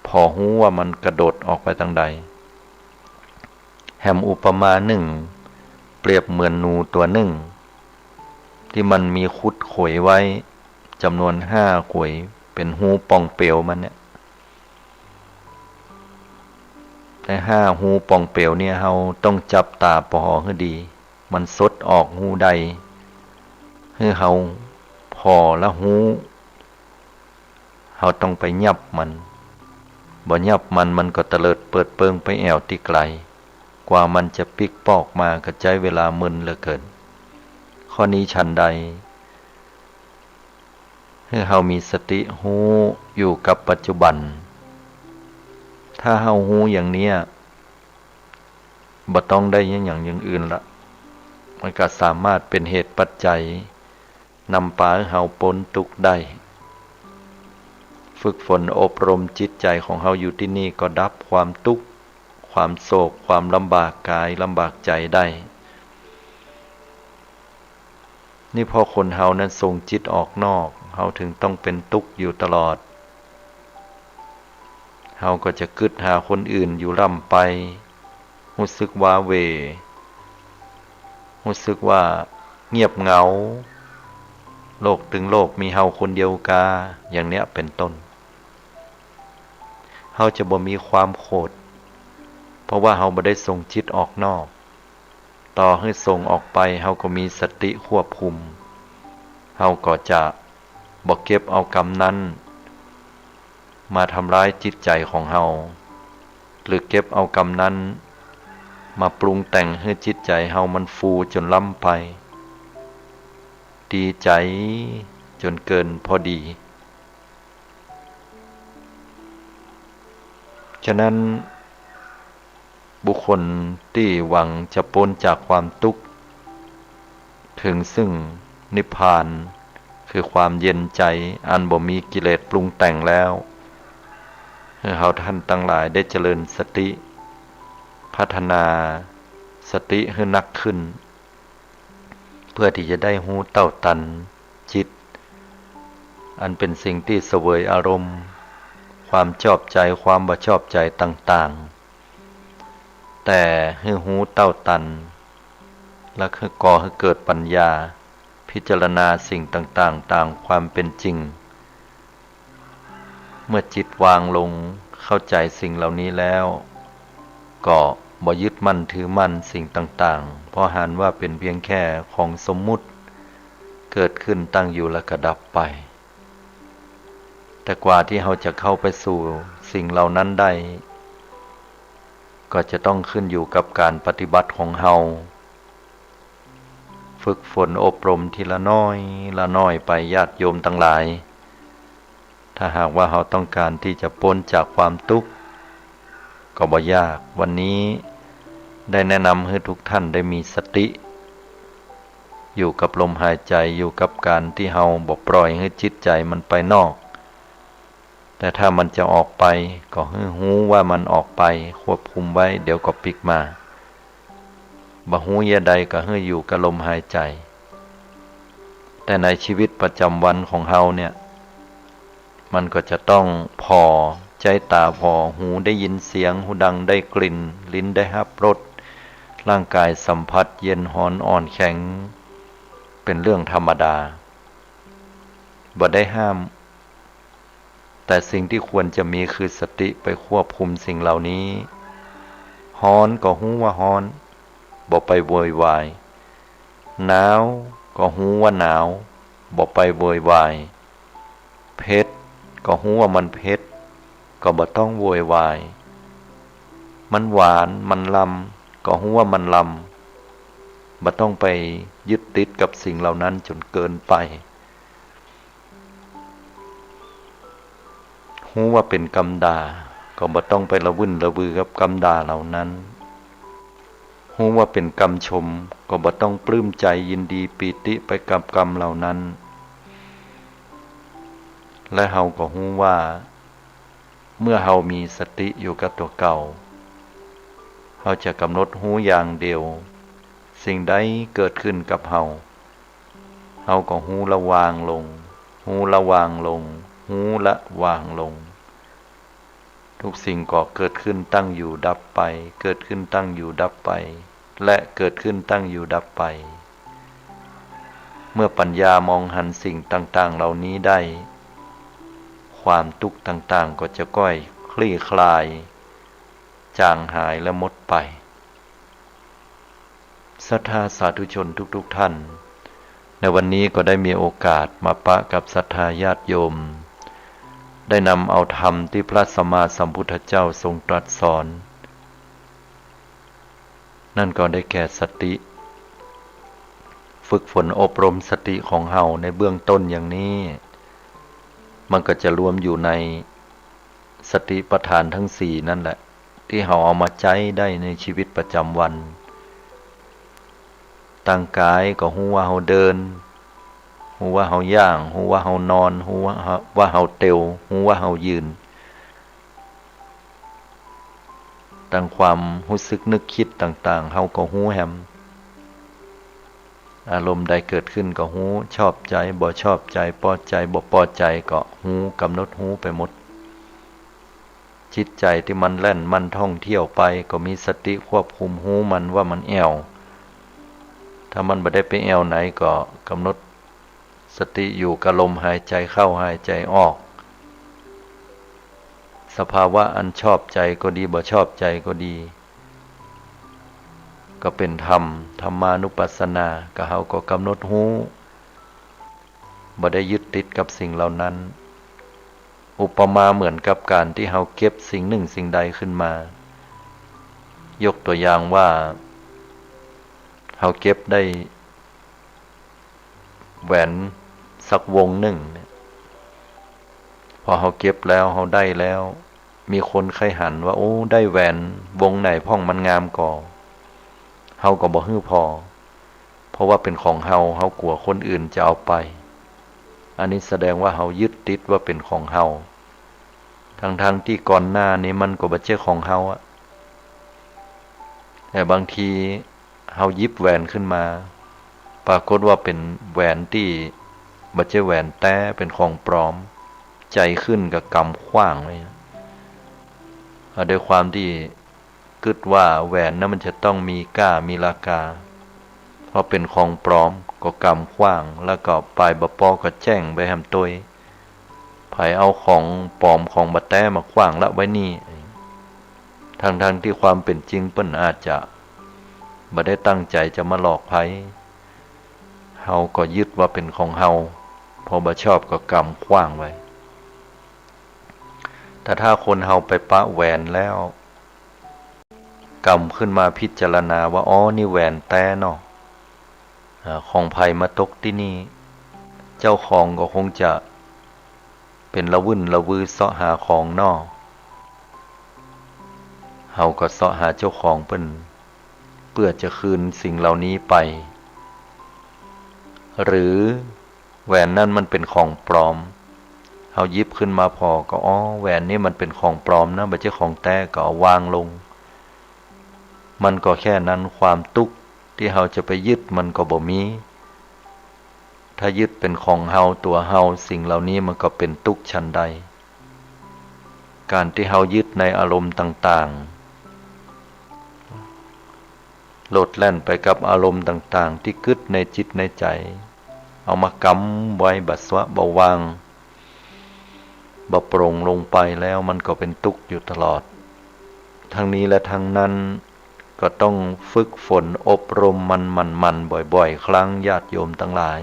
ผ่อฮู้ว่ามันกระโดดออกไปตังใด แหมอุปมานึ่ง เปรียบเหมือนหนูตั๋วนึ่ง ตี้มันมีขุดขวยไว้จ๋ำนวนห้าขวย เป๋นฮูป่องเปวมันเนี่ย แต่ห้าฮูป่องเปวเนี่ย เฮาต้องจับต๋าผ่อหื้อดี มันสดออกฮูใด หื้อเฮาผ่อละฮู้ เฮาต้องไปยับมัน บ่ยับมัน มันก็เตลิดเปิดเปิงไปแอ่วตี้ไก๋ กว่ามันจะปิ๊กปอกมาก็ใจ๊เวลาเมินเหลือเกิน ข้อนี้ฉันใด หื้อเฮามีสติฮู้อยู่กับปัจจุบัน ถ้าเฮาฮู้อย่างเนี้ย บ่ต้องได้หยังอย่างอื่นละ มันก็สามารถเป๋นเหตุปัจจัย นำปาหื้อเฮาป๊นตุ๊กข์ได้ ฝึกฝนอบรมจิตใจ๋ของเฮาอยู่ตี้นี่ ก็ดับความตุ๊กข์ ความโศก ความลำบากกาย ลำบากใจ๋ได้ นี่เพราะคนเฮานั้นส่งจิตออกนอก เฮาเถิงต้องเป๋นตุ๊กข์อยู่ตลอด เฮาก็จะกึ๊ดหาคนอื่นอยู่ร่ำไป ฮู้สึกว้าเหว่ ฮู้สึกว่าเงียบเหงา โลกตึงโลกมีเฮาคนเดียวกา อย่างเนี้ยเป๋นต้น เฮาจะบ่มีความโขด เพราะว่าเฮาบ่ได้ส่งจิตออกนอก ต่อหื้อส่งออกไป เฮาก็มีสติควบคุม เฮาก็จะบ่เก็บเอากรรมนั้น มาทำร้ายจิตใจ๋ของเฮา หรือเก็บเอากรรมนั้น มาปรุงแต่งหื้อจิตใจ๋เฮามันฟูจ๋นล้ำไป ดีใจ๋จ๋นเกินพอดี ฉะนั้น บุคคลตี้หวังจะป๊นจากความตุ๊กข์ เถิงซึ่งนิพพาน คือความเย็นใจ๋อันบ่มีกิเลสปรุงแต่งแล้ว หื้อเฮาท่านตังหลายได้เจริญสติ พัฒนาสติหื้อนักขึ้น เพื่อตี้จะได้ฮู้เต้าตันจิต อันเป๋นสิ่งตี้เสวยอารมณ์ ความชอบใจ๋ ความบ่ชอบใจ๋ต่างๆ แต่หื้อฮู้เต้าตัน และก่อหื้อเกิดปัญญา พิจารณาสิ่งต่างๆ ต๋ามความเป๋นจริง เมื่อจิตวางลงเข้าใจ๋สิ่งเหล่านี้แล้ว ก็บ่ยึดมั่นถือมั่นสิ่งต่างๆ เพราะหันว่าเป๋นเพียงแค่ของสมมุติ เกิดขึ้นตั้งอยู่แล้วก็ดับไป แต่กว่าตี้เฮาจะเข้าไปสู่สิ่งเหล่านั้นได้ ก็จะต้องขึ้นอยู่กับการปฏิบัติของเฮา ฝึกฝนอบรมทีละน้อยละน้อยไป ญาติโยมตังหลาย ถ้าหากว่าเฮาต้องการตี้จะป๊นจากความตุ๊กข์ ก็บ่ยาก วันนี้ได้แนะนำหื้อทุกท่านได้มีสติ อยู่กับลมหายใจ๋ อยู่กับการตี้เฮาบ่ปล่อยหื้อจิตใจ๋มันไปนอก แต่ถ้ามันจะออกไป ก็หื้อฮู้ว่ามันออกไป ควบคุมไว้ เดี๋ยวก็ปิ๊กมา บ่ฮู้เยียะใด ก็หื้ออยู่กับลมหายใจ๋ แต่ในชีวิตประจ๋ำวันของเฮาเนี่ย มันก็จะต้องผ่อ ใจ๊ต๋าผ่อ หูได้ยินเสียง หูดังได้กลิ่น ลิ้นได้ฮับรส ร่างก๋ายสัมผัสเย็นฮ้อนอ่อนแข็ง เป๋นเรื่องธรรมดา บ่ได้ห้าม แต่สิ่งตี้ควรจะมีคือสติไปควบคุมสิ่งเหล่านี้ ฮ้อนก็ฮู้ว่าฮ้อน บ่ไปโวยวาย หนาวก็ฮู้ว่าหนาว บ่ไปโวยวาย เผ็ดก็ฮู้ว่ามันเผ็ด ก็บ่ต้องโวยวาย มันหวาน มันลำ ก็ฮู้ว่ามันลำ บ่ต้องไปยึดติดกับสิ่งเหล่านั้นจ๋นเกินไป ฮู้ว่าเป๋นกำด่า ก็บ่ต้องไประวุ่นระวือกับกำด่าเหล่านั้น ฮู้ว่าเป๋นกำชม ก็บ่ต้องปลื้มใจ๋ยินดีปีติไปกับกำเหล่านั้น และเฮาก็ฮู้ว่า เมื่อเฮามีสติอยู่กับตั๋วเก่า เฮาจะกำหนดฮู้อย่างเดียว สิ่งใดเกิดขึ้นกับเฮา เฮาก็ฮู้ละวางลง ฮู้ละวางลง ฮู้ละวางลง ทุกสิ่งก็เกิดขึ้นตั้งอยู่ดับไป เกิดขึ้นตั้งอยู่ดับไป และเกิดขึ้นตั้งอยู่ดับไป เมื่อปัญญามองหันสิ่งต่างๆ เหล่านี้ได้ ความตุ๊กข์ต่างๆ ก็จะก้อยคลี่คลาย จางหายและหมดไป ศรัทธาสาธุชนทุกๆ ท่าน ในวันนี้ก็ได้มีโอกาสมาปะกับศรัทธาญาติโยม ได้นำเอาธรรมที่พระสัมมาสัมพุทธเจ้าทรงตรัสสอน นั่นก็ได้แก่สติ ฝึกฝนอบรมสติของเฮาในเบื้องต้นอย่างนี้ มันก็จะรวมอยู่ในสติปัฏฐานทั้งสี่นั่นแหละ ตี้เฮาเอามาใจ๊ได้ในชีวิตประจ๋ำวัน ตางก๋ายก็ฮู้ว่าเฮาเดิน ฮู้ว่าเฮาย่าง ฮู้ว่าเฮานอน ฮู้ว่าเฮา ว่าเฮาเตียว ฮู้ว่าเฮายืน ตางความฮู้สึกนึกกึ๊ดต่างๆ เฮาก็ฮู้แหม อารมณ์ใดเกิดขึ้นก็ฮู้ ชอบใจ๋ บ่ชอบใจ๋ ปอใจ๋ บ่ปอใจ๋ ก็ฮู้ กำหนดฮู้ไปหมด จิตใจ๋ตี้มันแล่น มันท่องเที่ยวไป ก็มีสติควบคุมฮู้มันว่ามันแอ่ว ถ้ามันบ่ได้ไปแอ่วไหน ก็กำหนดสติอยู่กับลมหายใจ๋เข้าหายใจ๋ออก สภาวะอันชอบใจ๋ก็ดี บ่ชอบใจ๋ก็ดี ก็เป๋นธรรม ธัมมานุปัสสนา ก็เฮาก็กำหนดฮู้ บ่ได้ยึดติดกับสิ่งเหล่านั้น อุปมาเหมือนกับก๋านตี้เฮาเก็บสิ่งนึ่งสิ่งใดขึ้นมา ยกตั๋วอย่างว่า เฮาเก็บได้แหวนสักวงนึ่งเนี่ย พอเฮาเก็บแล้ว เฮาได้แล้ว มีคนใค่หันว่า โอ้ ได้แหวนวงไหนพ่องมันงามก่อ เฮาก็บ่หื้อผ่อ เพราะว่าเป๋นของเฮา เฮากั๋วคนอื่นจะเอาไป อันนี้แสดงว่าเฮายึดติดว่าเป๋นของเฮา ทั้งๆ ตี้ก่อนหน้านี้มันก็บ่ใจ้ของเฮาอะ แต่บางทีเฮาหยิบแหวนขึ้นมา ปรากฏว่าเป๋นแหวนตี้บ่ใจ้แหวนแต๊ เป๋นของปลอม ใจ๋ขึ้นก็ก๋ำขว้างไว้ อ่า ด้วยความตี้ กึ๊ดว่าแหวนนั้นมันจะต้องมีก้ามีราคา พอเป๋นของปลอมก็ก๋ำขว้าง แล้วก็ปายบ่ปอก็แจ้งไปแหมตวย ใผเอาของปลอมของบ่แต๊มาขว้างละไว้นี่ ทั้งๆ ตี้ความเป๋นจริงเปิ้นอาจจะบ่ได้ตั้งใจ๋จะมาหลอกใผ เฮาก็ยึดว่าเป๋นของเฮา พอบ่ชอบก็ก๋ำขว้างไว้ แต่ถ้าคนเฮาไปปะแหวนแล้ว ก๋ำขึ้นมาพิจารณาว่า อ๋อ นี่แหวนแต๊เนาะ อ่า ของใผมาตกตี้นี่ เจ้าของก็คงจะเป๋นละวุ่นละวือเซาะหาของเนาะ เฮาก็เซาะหาเจ้าของเปิ้น เปื้อจะคืนสิ่งเหล่านี้ไป หรือแหวนนั้นมันเป๋นของปลอม เฮาหยิบขึ้นมาผ่อก็ อ๋อ แหวนนี้มันเป๋นของปลอมนะ บ่ใจ้ของแต๊ ก็เอาวางลง มันก็แค่นั้น ความตุ๊กข์ตี้เฮาจะไปยึดมันก็บ่มี ถ้ายึดเป๋นของเฮา ตั๋วเฮา สิ่งเหล่านี้มันก็เป๋นตุ๊กข์ฉันใด ก๋านตี้เฮายึดในอารมณ์ต่างๆ โลดแล่นไปกับอารมณ์ต่างๆ ตี้กึ๊ดในจิตในใจ๋ เอามากำไว้ บ่สวะ บ่วาง บ่ปลงลงไปแล้ว มันก็เป๋นตุ๊กข์อยู่ตลอด ทั้งนี้และทั้งนั้น ก็ต้องฝึกฝนอบรมมันหมั่นๆ บ่อยๆ ครั้ง ญาติโยมตังหลาย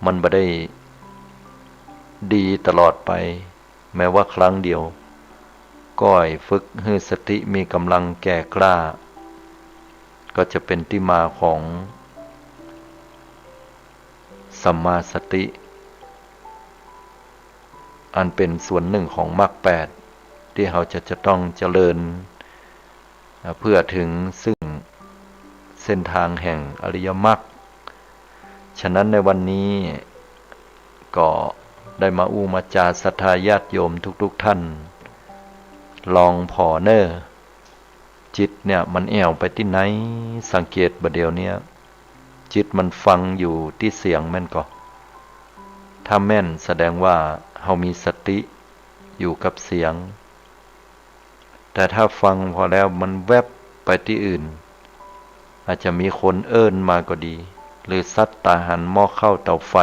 มันบ่ได้ดีตลอดไป แม้ว่าครั้งเดียว ก้อยฝึกหื้อสติมีก๋ำลังแก่กล้า ก็จะเป๋นตี้มาของสัมมาสติ อันเป๋นส่วนนึ่งของมรรคแปด ตี้เฮาจะ จะต้องเจริญ เพื่อเถิงซึ่งเส้นตางแห่งอริยมรรค ฉะนั้นในวันนี้ก็ได้มาอู้มาจาศรัทธาญาติโยมทุกๆ ท่าน ลองผ่อเน่อ จิตเนี่ยมันแอ่วไปตี้ไหน สังเกตบ่าเดี่ยวเนี้ย จิตมันฟังอยู่ตี้เสียงแม่นก่อ ถ้าแม่นแสดงว่าเฮามีสติอยู่กับเสียง แต่ถ้าฟังผ่อแล้วมันแวบไปตี้อื่น อาจจะมีคนเอิ้นมาก็ดี หรือสัตว์ตาหันหม้อข้าวเตาไฟ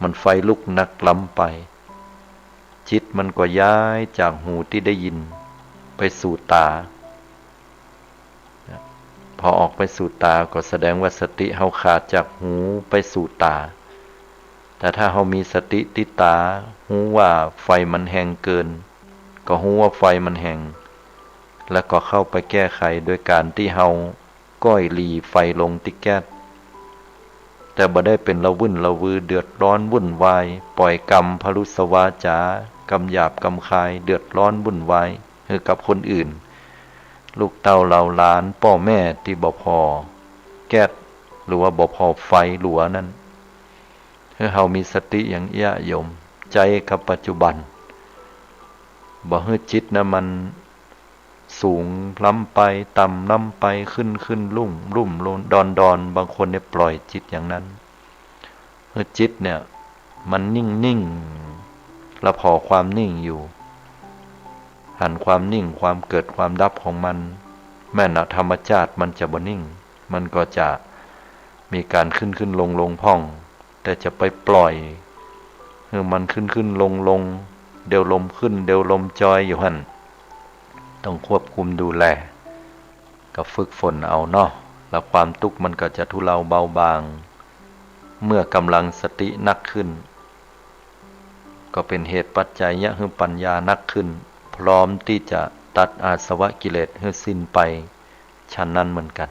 มันไฟลุกนักล้ำไป จิตมันก็ย้ายจากหูตี้ได้ยินไปสู่ต๋า ผ่อออกไปสู่ต๋าก็แสดงว่าสติเฮาขาดจากหูไปสู่ต๋า แต่ถ้าเฮามีสติตี้ต๋า ฮู้ว่าไฟมันแฮงเกิน ก็ฮู้ว่าไฟมันแฮง แล้วก็เข้าไปแก้ไขโดยก๋านตี้เฮาก้อยหรี่ไฟลงตี้แก๊ส แต่บ่ได้เป๋นระวื่นระวือเดือดร้อนวุ่นวาย ป่อยกำพรุสวาจา กำหยาบกำคาย เดือดร้อนวุ่นวายหื้อกับคนอื่น ลูกเต้าเหล่าหลาน ป้อแม่ตี้บ่ผ่อแก๊ส หรือว่าบ่ผ่อไฟหลัวนั้น หื้อเฮามีสติอย่างเอี้ยโยม ใจ๊กับปัจจุบัน บ่หื้อจิตนะมัน สูงล้ำไป ต่ำล้ำไป ขึ้นขึ้นลุ่มลุ่มลงดอนดอน บางคนเนี่ยปล่อยจิตอย่างนั้น หื้อจิตเนี่ยมันนิ่งๆ แล้วผ่อความนิ่งอยู่ หันความนิ่ง ความเกิดความดับของมัน แม้นนะธรรมชาติมันจะบ่นิ่ง มันก็จะมีก๋านขึ้นขึ้นลงลงพ่อง แต่จะไปปล่อยหื้อมันขึ้นขึ้นลงลง เดี๋ยวลมขึ้น เดี๋ยวลมจอยอยู่หั้น ต้องควบคุมดูแล ก็ฝึกฝนเอาเนาะ แล้วความตุ๊กข์มันก็จะทุเลาเบาบาง เมื่อกำลังสตินักขึ้น ก็เป๋นเหตุปัจจัยเยียะหื้อปัญญานักขึ้น พร้อมตี้จะตัดอาสวะกิเลสหื้อสิ้นไป ฉันนั้นเหมือนกัน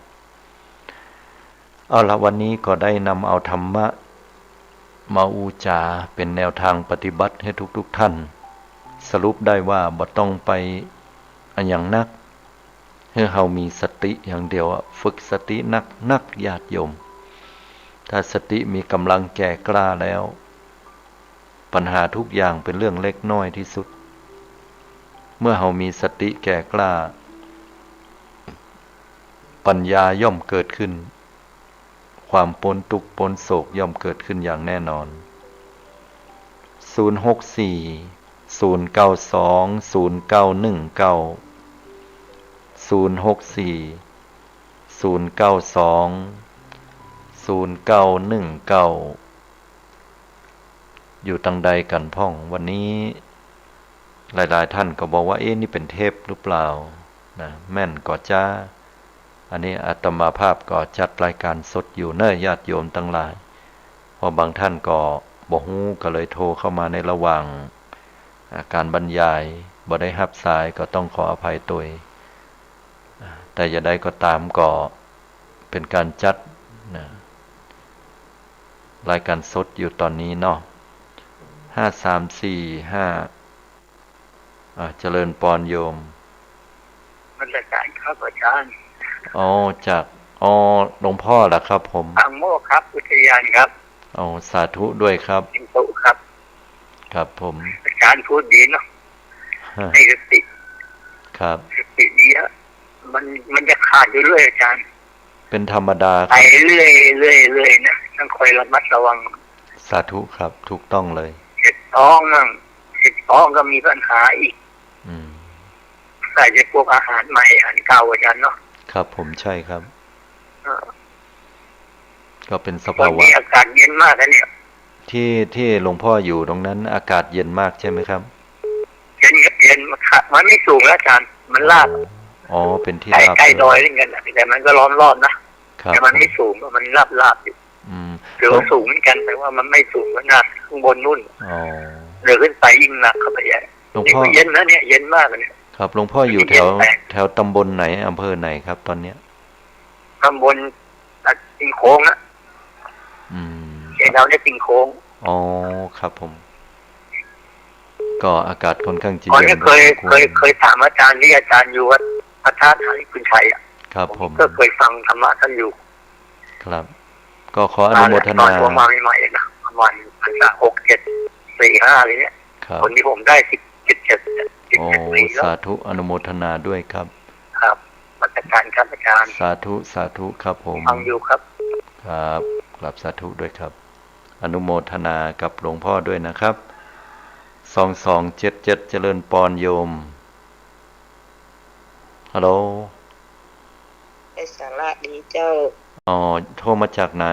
เอาละ วันนี้ก็ได้นำเอาธรรมะมาอู้จ๋าเป๋นแนวทางปฏิบัติหื้อทุกๆ ท่าน สรุปได้ว่าบ่ต้องไปอะหยังนัก หื้อเฮามีสติอย่างเดียวอะ ฝึกสตินักๆ ญาติโยม ถ้าสติมีกำลังแก่กล้าแล้ว ปัญหาทุกอย่างเป๋นเรื่องเล็กน้อยที่สุด เมื่อเฮามีสติแก่กล้า ปัญญาย่อมเกิดขึ้น ความป๊นตุ๊กข์ป๊นโศกย่อมเกิดขึ้นอย่างแน่นอน ศูนย์หกสี่ ศูนย์เก้าสอง ศูนย์เก้าหนึ่งเก้า ศูนย์หกสี่ ศูนย์เก้าสอง ศูนย์เก้าหนึ่งเก้า อยู่ตังใดกั๋นพ่อง วันนี้ หลายๆ ท่านก็บอกว่า เอ๊ะ นี่เป๋นเทปหรือเปล่า นะ แม่นก่อจ๊า อันนี้อาตมาภาพก็จัดรายการสดอยู่เน่อ ญาติโยมตังหลาย เพราะบางท่านก็บ่ฮู้ ก็เลยโทรเข้ามาในระหว่าง อ่า ก๋านบรรยาย บ่ได้ฮับสาย ก็ต้องขออภัยตวย อ่า แต่จะใดก็ต๋าม ก็เป๋นก๋านจัด นะ รายการสดอยู่ต๋อนนี้เนาะ ห้าสามสี่ห้า อ่า เจริญปอนโยม นมัสก๋านครับอาจ๋ารย์ อ๋อ จาก อ๋อ หลวงพ่อเหรอครับผม ปางโมกข์ครับ อุทยานครับ อ๋อ สาธุด้วยครับ เชียงตุครับ ครับผม อาจารย์พูดดีเนาะ ฮะ ให้สติ ครับ สติดีอะ มัน มันจะขาดอยู่เรื่อยอาจารย์ เป็นธรรมดาครับ ไปเรื่อย เรื่อย เรื่อยนะ ต้องคอยระมัดระวัง สาธุครับ ถูกต้องเลย เจ็บท้องมั่ง เจ็บท้องก็มีปัญหาอีก อืม ใส่ใจพวกอาหารใหม่อาหารเก่าอาจารย์เนาะ ครับผม ใช่ครับ เออ ก็เป็นสภาวะ วันนี้อากาศเย็นมากนะเนี่ย ที่ ที่หลวงพ่ออยู่ตรงนั้นอากาศเย็นมากใช่ไหมครับ เย็นครับ เย็น มันขะ มันไม่สูงแล้วอาจารย์ มันราบ อ๋อ เป็นที่ ใกล้ ราบ ใกล้ดอยเหมือนกันนะ แต่มันก็ล้อมรอบนะ ครับ แต่มันไม่สูง มันราบราบอยู่ อืม ถือว่าสูงเหมือนกัน แต่ว่ามันไม่สูงขนาดข้างบนนู่น อ๋อ เดินขึ้นไปยิ่งหนักเข้าไปใหญ่ หลวงพ่อ นี่ก็เย็นนะเนี่ย เย็นมากเลยเนี่ย ครับ หลวงพ่ออยู่แถว เย็นแปลก แถวตำบลไหน อำเภอไหนครับ ตอนเนี้ย ตำบล อ่ะ ติ่งโค้งนะ อืม เขตเราเนี่ยติ่งโค้ง อ๋อ ครับผม ก็อากาศค่อนข้างจะ อ๋อ เย็น เนี่ยเคย พอสมควร เคย เคยถามอาจารย์ที่อาจารย์อยู่วัดพระธาตุหาริพุนชัยอะ ครับผม ก็เคยฟังธรรมะท่านอยู่ ครับ ก็ขออนุโมทนา ตอนผมมาใหม่ๆนะ ประมาณพรรษาหกเจ็ด สี่ห้าอะไรเนี่ย ครับ คนที่ผมได้สิบ สิบเจ็ด สิบเจ็ด โอ้ ปีแล้ว สาธุ อนุโมทนาด้วยครับ ครับ นมัสการครับอาจารย์ สาธุ สาธุครับผม ฟังอยู่ครับ ครับ กราบสาธุด้วยครับ อนุโมทนากับหลวงพ่อด้วยนะครับ สองสองเจ็ดเจ็ด เจริญปอนโยม ฮัลโหล ไอ้สาระดีเจ้า อ๋อ โทรมาจากไหน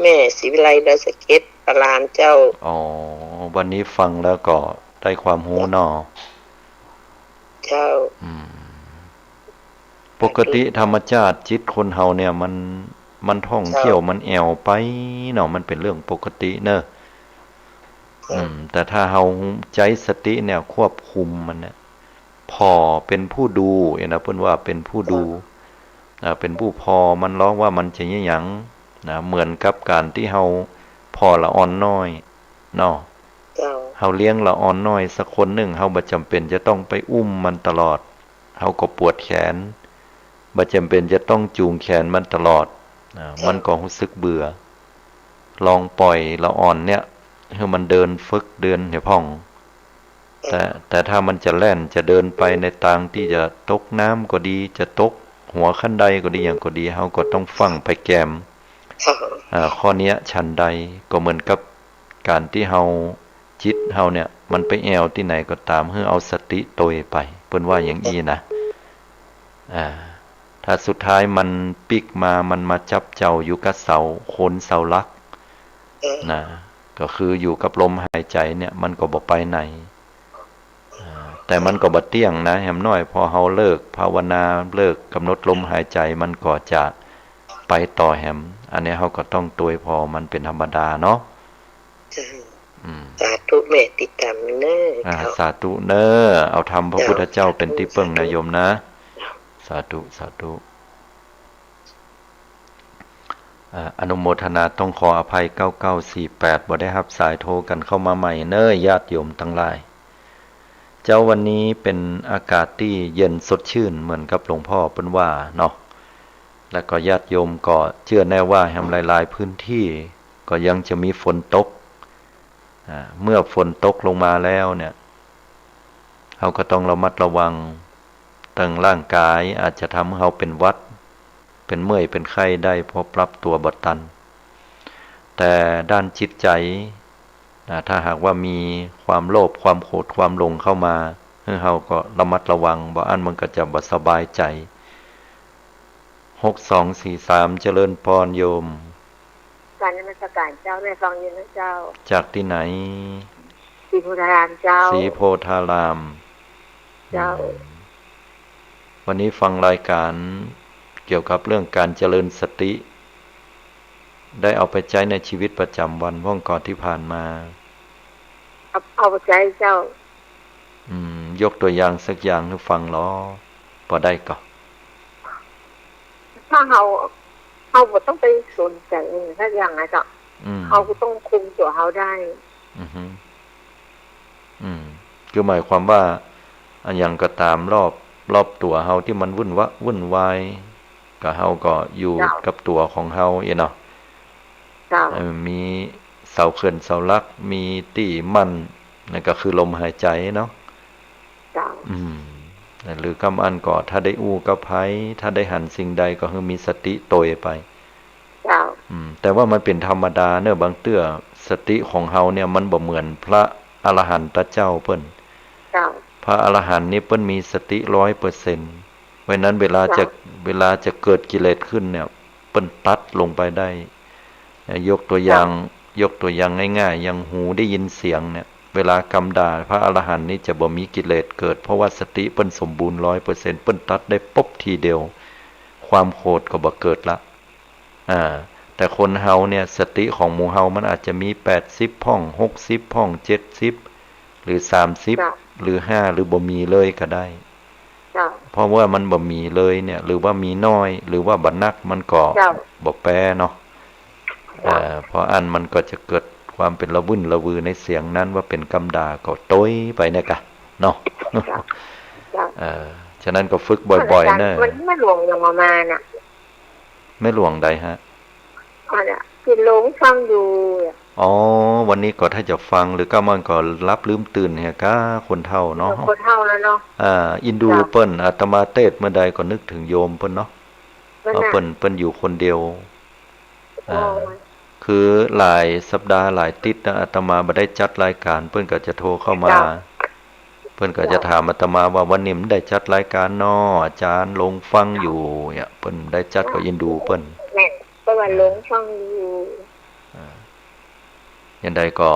แม่ศรีวิไลดอยสะเก็ด ปรานเจ้า อ๋อ วันนี้ฟังแล้วก็ได้ความฮู้เนาะ เจ้า อืม ปกติธรรมชาติจิตคนเฮาเนี่ยมัน มันท่องเที่ยว เจ้า มันแอ่วไปเนาะ มันเป๋นเรื่องปกติเนอะ เจ้า อืม แต่ถ้าเฮาใจ๊สติเนี่ยควบคุมมันเนี่ย ผ่อเป๋นผู้ดูเนี่ยนะ เปิ้นว่าเป๋นผู้ดู เจ้า อ่า เป๋นผู้ผ่อมันลองว่ามันจะเยียะหยังนะ เหมือนกับก๋านตี้เฮาผ่อละอ่อนน้อยเนาะ เจ้า เฮาเลี้ยงละอ่อนน้อยสักคนนึ่ง เฮาบ่จ๋ำเป๋นจะต้องไปอุ้มมันตลอด เฮาก็ปวดแขน บ่จ๋ำเป๋นจะต้องจูงแขนมันตลอด อ่า เจ้า มันก็ฮู้สึกเบื่อ ลองปล่อยละอ่อนเนี่ย หื้อมันเดินฝึกเดินเหียพ่อง แต่ แต่ถ้ามันจะแล่นจะเดินไปในตางตี้จะตกน้ำก็ดี จะตกหัวคันไดก็ดี หยังก็ดี เฮาก็ต้องฟั่งไปแกม เจ้า อ่า ข้อเนี้ยฉันใด ก็เหมือนกับก๋านตี้เฮา จิตเฮาเนี่ย มันไปแอ่วตี้ไหนก็ต๋าม หื้อเอาสติตวยไป เปิ้นว่าอย่างอี้นะ อ่า ถ้าสุดท้ายมันปิ๊กมา มันมาจับเจ้าอยู่กับเสา โคนเสาหลัก เออ นะ ก็คืออยู่กับลมหายใจ๋เนี่ย มันก็บ่ไปไหน อ่า แต่มันก็บ่เตี้ยงนะ แหมน้อย พอเฮาเลิกภาวนา เลิกก๋ำหนดลมหายใจ๋ มันก็จะไปต่อแหม อันนี้เฮาก็ต้องตวยผ่อมันเป๋นธรรมดาเนาะ เจ้า อืม สาธุ แม่ติดต๋ามเน้อ อ่า เจ้า สาธุเน้อ เอาธรรมพระพุทธเจ้าเป๋นตี้เปิ้งนะโยมนะ สาธุ สาธุ อ่า อนุโมทนา ต้องขออภัย เก้าเก้าสี่แปด บ่ได้ฮับสาย โทรกั๋นเข้ามาใหม่เน้อ ญาติโยมตังหลาย เจ้า วันนี้เป๋นอากาศตี้เย็นสดชื่นเหมือนกับหลวงพ่อเปิ้นว่าเนาะ แล้วก็ญาติโยมก็เจื้อแน่ว่าแหมหลายๆ พื้นตี้ก็ยังจะมีฝนตก อ่า เมื่อฝนตกลงมาแล้วเนี่ย เฮาก็ต้องระมัดระวัง ตางร่างก๋ายอาจจะทำหื้อเฮาเป๋นหวัด เป๋นเมื่อย เป๋นไข้ได้ เพราะปรับตั๋วบ่ตัน แต่ด้านจิตใจ๋ นะ ถ้าหากว่ามีความโลภ ความโกรธ ความหลงเข้ามา หื้อเฮาก็ระมัดระวัง บ่อั้นมันก็จะบ่สบายใจ๋ หกสองสี่สาม เจริญปอนโยม กราบนมัสการเจ้า แม่ฟังอยู่นะเจ้า จากตี้ไหน ศรีโพธารามเจ้า ศรีโพธาราม เจ้า อืม วันนี้ฟังรายการเกี่ยวกับเรื่องการเจริญสติ ได้เอาไปใจ๊ในชีวิตประจ๋ำวันพ่องก่อตี้ผ่านมา เอา เอาไปใจ๊เจ้า อืม ยกตั๋วอย่างสักอย่างหื้อฟังลอ ปอได้ก่อ ถ้าเฮา เฮาบ่ต้องไปสนใจ๋อะหยังสักอย่างนะเจ้า อืม เฮาก็ต้องคุมตั๋วเฮาได้ อือฮึ อืม คือหมายความว่า อะหยังก็ต๋ามรอบ รอบตั๋วเฮาตี้มันวุ่นวะ วุ่นวาย ก็เฮาก็อยู่ เจ้า กับตั๋วของเฮาเองเนาะ เจ้า เอ่อ มีเสาเขื่อนเสาหลัก มีตี้มั่น นั่นก็คือลมหายใจ๋เนาะ เจ้า อืม หรือกำอันก็ถ้าได้อู้กับใผ ถ้าได้หันสิ่งใดก็หื้อมีสติตวยไป เจ้า อืม แต่ว่ามันเป๋นธรรมดาเนาะ บางเตื้อสติของเฮาเนี่ยมันบ่เหมือนพระอรหันตเจ้าเปิ้น เจ้า พระอรหันต์นี่เปิ้นมีสติร้อยเปอร์เซ็นต์ เพราะฉะนั้นเวลาจะ เจ้า เวลาจะเกิดกิเลสขึ้นเนี่ย เปิ้นตัดลงไปได้ ยกตัวอย่าง เจ้า ยกตัวอย่างง่ายๆ อย่างหูได้ยินเสียงเนี่ย เวลากำด่าพระอรหันต์นี่จะบ่มีกิเลสเกิด เพราะว่าสติเปิ้นสมบูรณ์ร้อยเปอร์เซ็นต์ เปิ้นตัดได้ปุ๊บทีเดียว ความโกรธก็บ่เกิดละ อ่า แต่คนเฮาเนี่ย สติของหมู่เฮามันอาจจะมีแปดสิบพ่อง หกสิบพ่อง เจ็ดสิบ หรือสามสิบ เจ้า หรือห้า หรือบ่มีเลยก็ได้ เจ้า เพราะว่ามันบ่มีเลยเนี่ย หรือว่ามีน้อย หรือว่าบ่นัก มันก็ เจ้า บ่แปรเนาะ เจ้า เอ่อ เพราะอั้นมันก็จะเกิดความเป๋นระวึ่นระวือในเสียงนั้น ว่าเป๋นกำด่าก็ตวยไปเนี่ยกะเนาะ เจ้า เจ้า เอ่อ ฉะนั้นก็ฝึกบ่อยๆ เน่อ วันนี้แม่หลวงยังบ่มาน่ะ แม่หลวงใดฮะ อ๋อน่ะ ตี้หลงฟังอยู่อะ อ๋อ วันนี้ก็ถ้าจะฟัง หรือก้ามันก็หลับลืมตื่นเหียก้า คนเฒ่าเนาะ คนเฒ่าแล้วเนาะ อ่า อินดู เจ้า เปิ้น อาตมาเตสน์เมื่อใดก็นึกถึงโยมเปิ้นเนาะ เปิ้น ว่า น่ะ เปิ้น เปิ้นอยู่คนเดียว อ๋อ อ่า คือหลายสัปดาห์หลายติดนะ อาตมาบ่ได้จัดรายการ เปิ้นก็จะโทรเข้ามา เจ้า เปิ้นก็จะถามอาตมาว่า วันนี้บ่ได้จัดรายการน้อ อาจ๋ารย์ หลงฟังอยู่เนี่ย เปิ้นได้จัดก็อินดูเปิ้น แม่น เปิ้นว่า อ่า หลงฟังอยู่ อ่า ยังใดก็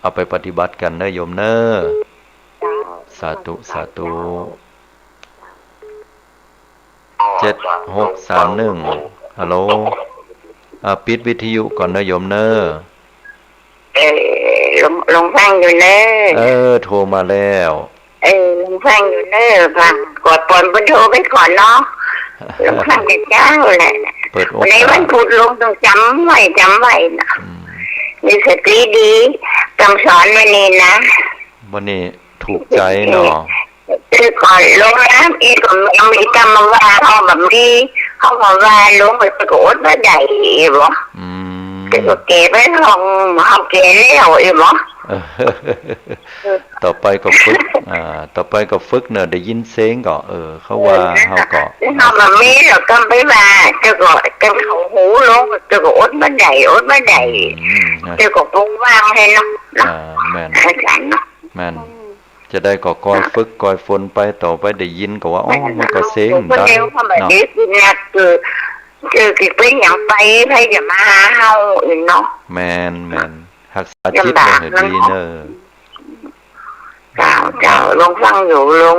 เอาไปปฏิบัติกั๋นเน่อโยมเน่อ เจ้า สาธุ สาธุ เจ้า เจ็ดหกสามหนึ่ง ฮัลโหล อ่า ปิดวิทยุก่อนเน่อโยมเน่อ เออ หลง หลงฟังอยู่เน่อ เออ โทรมาแล้ว เออ หลงฟังอยู่เน่อ ฟัง ก่อนเปิ้นโทรไปก่อนเนาะ หลงฟังแต่เจ๊าแหละ เปิดโอกาส ในวันพุธหลงต้องจ๋ำไว้ จ๋ำไว้นะ อืม มีสติดี กำสอนวันนี้นะ วันนี้ถูกใจ๋เนาะ คือก่อนหลงนะ อีกก็มี มีกำมาว่าเฮาบ่มี เฮามาว่าหลงไปก็อดบ่ได้ เอ๋บ่ อืม แต่ก็แก่ไป เฮา เฮาแก่แล้ว เอ๋บ่ เออ เออ ต่อไปก็ฝึก อ่า ต่อไปก็ฝึกเน่อ ได้ยินเสียงก็ เออ เขาว่า เออ เฮาก็ เฮาบ่มี แล้วก็ไปว่า เจ้าก็ เจ้าเขาหูหลง เจ้าก็อดบ่ได้ อดบ่ได้ อืม นะ เจ้าก็ปรุงวางหื้อเนาะ เนาะ อ่า แม่น อาจ๋ารย์เนาะ แม่น อืม จะได้ก็คอยฝึกคอยฝนไป ต่อไปได้ยินก็ว่า อ๋อ มันก็เสียงดัง คนเดียวก็บ่ได้ยินนะ เนาะ คือ คือ คือเปิ้นยังไป ใผจะมาหาเฮาอีกเนาะ แม่น แม่น ฮักษาจิตไว้หื้อดีเน่อ ลำบากเนาะ เจ้า เจ้า หลงฟังอยู่ หลง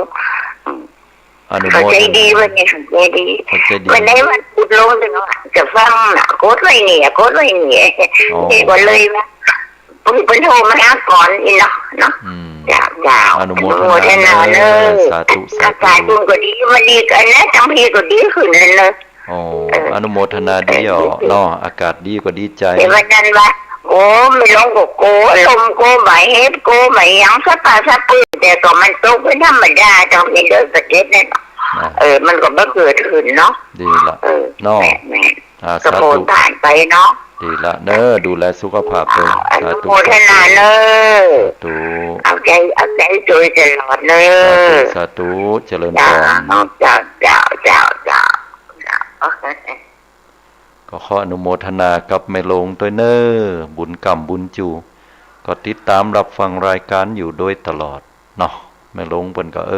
อนุโมทนา เข้าใจ๋ดี วันนี้เข้าใจ๋ดี เข้าใจ๋ดี วันนี้วันพุธหลงจะ จะฟังน่ะ กดไว้เนี่ย กดไว้เนี่ย อ๋อ นี่ก็เลยว่า เปิ้น เปิ้นโทรมาหาก่อนนี่เนาะ เนาะ อืม เจ้า เจ้า อนุโมทนา อนุโมทนาเน่อ เน่อ สาธุ สาธุ อากาศเปิ้นก็ดี วันนี้ก็อันนั้น ตังพี้ก็ดีขึ้นแล้วเน่อ อ๋อ เออ อนุโมทนาดี เออ อ๋อ เนาะ อากาศดีก็ดีใจ๋ แต่วันนั้นว่า โอ้ แม่หลวงก็กั๋วลม กั๋วบ่าเห็บ กั๋วบ่าหยัง สะปาสะปื้อ แต่ก็มันตกเป๋นธรรมดา ต้องมีเดินสะเก็ดนั่นน่ะ นะ เออ มันก็บ่เกิดขึ้นเนาะ ดีละ เออ เนาะ แม่น แม่น อ่า ก็ สาธุ โผล่ผ่านไปเนาะ ดีละเน่อ ดูแลสุขภาพตน อ่า สาธุ อนุโมทนาเน่อ สาธุ เอาใจ๋ เอาใจ๋ช่วยตลอดเน่อ สาธุ สาธุ เจริญพร เจ้า เจ้า เจ้า เจ้า เจ้า ก็ขออนุโมทนากับแม่หลงตวยเน่อ บุญกำบุญจู๋ ก็ติดตามรับฟังรายการอยู่โดยตลอดเนาะ แม่หลงเปิ้นก็ เอ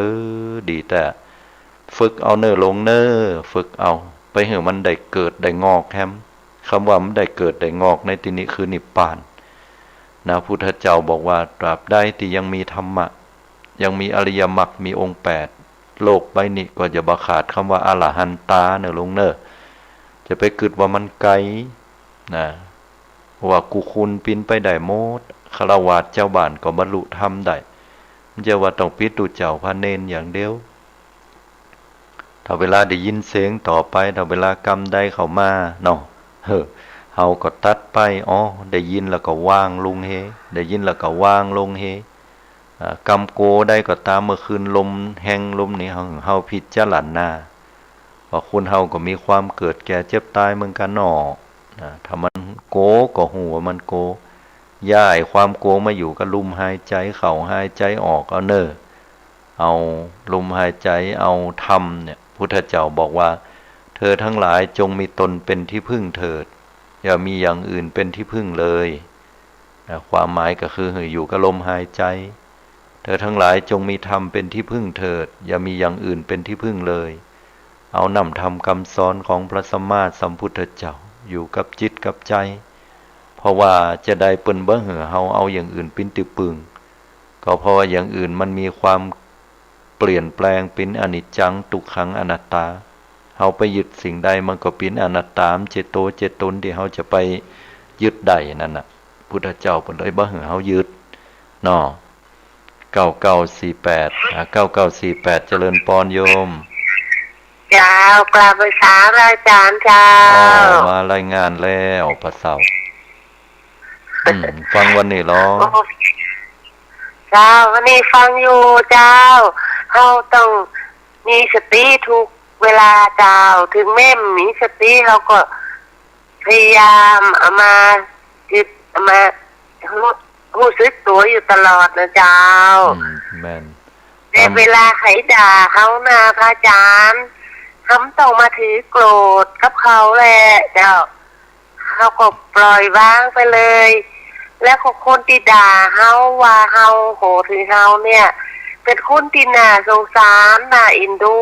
อ ดีแต๊ ฝึกเอาเน่อหลงเน่อ ฝึกเอา ไปหื้อมันได้เกิดได้งอกแฮม กำว่ามันได้เกิดได้งอกในตี้นี้คือนิพพาน นะ พุทธเจ้าบอกว่าตราบใดตี้ยังมีธรรมะ ยังมีอริยมรรค มีองค์แปด โลกใบนี้ก็จะบ่ขาดกำว่าอรหันตาเน่อหลงเน่อ จะไปกึ๊ดว่ามันไก๋ นะ เพราะว่ากู้คนเป๋นไปได้หมด ฆราวาสเจ้าบ้านก็บรรลุธรรมได้ บ่ใจ้ว่าต้องเป๋นตุ๊เจ้าพระเณรอย่างเดียว ถ้าเวลาได้ยินเสียงต่อไป ถ้าเวลากำใดเข้ามาเนาะ เออ เฮาก็ตัดไป อ๋อ ได้ยินแล้วก็วางลงเฮ ได้ยินแล้วก็วางลงเฮ อ่า กำโกใดก็ต๋าม เมื่อคืนลมแฮงลมนี่ เฮา เฮาพิจารณา ว่าคนเฮาก็มีความเกิดแก่เจ็บต๋ายเหมือนกั๋นเนาะ นะ ถ้ามันโกก็ฮู้ว่ามันโก ย้ายความกั๋วมาอยู่กับลมหายใจ๋เข้าหายใจ๋ออกเอาเน่อ เอาลมหายใจ๋ เอาธรรมเนี่ย พุทธเจ้าบอกว่า เธอทั้งหลายจงมีตนเป็นที่พึ่งเถิด อย่ามีอย่างอื่นเป็นที่พึ่งเลย นะ ความหมายก็คือหื้ออยู่กับลมหายใจ๋ เธอทั้งหลายจงมีธรรมเป็นที่พึ่งเถิด อย่ามีอย่างอื่นเป็นที่พึ่งเลย เอาน้ำธรรมกำสอนของพระสัมมาสัมพุทธเจ้าอยู่กับจิตกับใจ๋ เพราะว่าจาใดเปิ้นบ่หื้อเฮาเอาอย่างอื่นเป๋นตี้ปึง ก็เพราะว่าอย่างอื่นมันมีความเปลี่ยนแปลง เป๋นอนิจจัง ทุกขัง อนัตตา เฮาไปยึดสิ่งใดมันก็เป๋นอนัตตา บ่ใจ้ตั๋วใจ้ตนตี้เฮาจะไปยึดได้นั่นน่ะ พุทธเจ้าเปิ้นเลยบ่หื้อเฮายึดเนาะ เก้าเก้าสี่แปด อ่า เก้าเก้าสี่แปด เจริญปอนโยม เจ้า กราบไหว้สาพระอาจ๋ารย์เจ้า อ้อ มารายงานแล้วปะเซ้า อืม ฟังวันนี้ลอ โอ้ เจ้า วันนี้ฟังอยู่เจ้า เฮาต้องมีสติทุกเวลาเจ้า ถึงแม้มีสติเฮาก็ พยายามเอามายึด เอามาฮู้ ฮู้สึกตั๋วอยู่ตลอดนะเจ้า อืม แม่น แต่เวลาใผด่าเฮานะพระอาจ๋ารย์ เฮาบ่ต้องมาถือโกรธกับเขาแหละเจ้า เฮาก็ปล่อยวางไปเลย แล้วก็คนตี้ด่าเฮาว่าเฮา โหดหื้อเฮาเนี่ย เป๋นคนตี้น่าสงสาร น่าเอ็นดู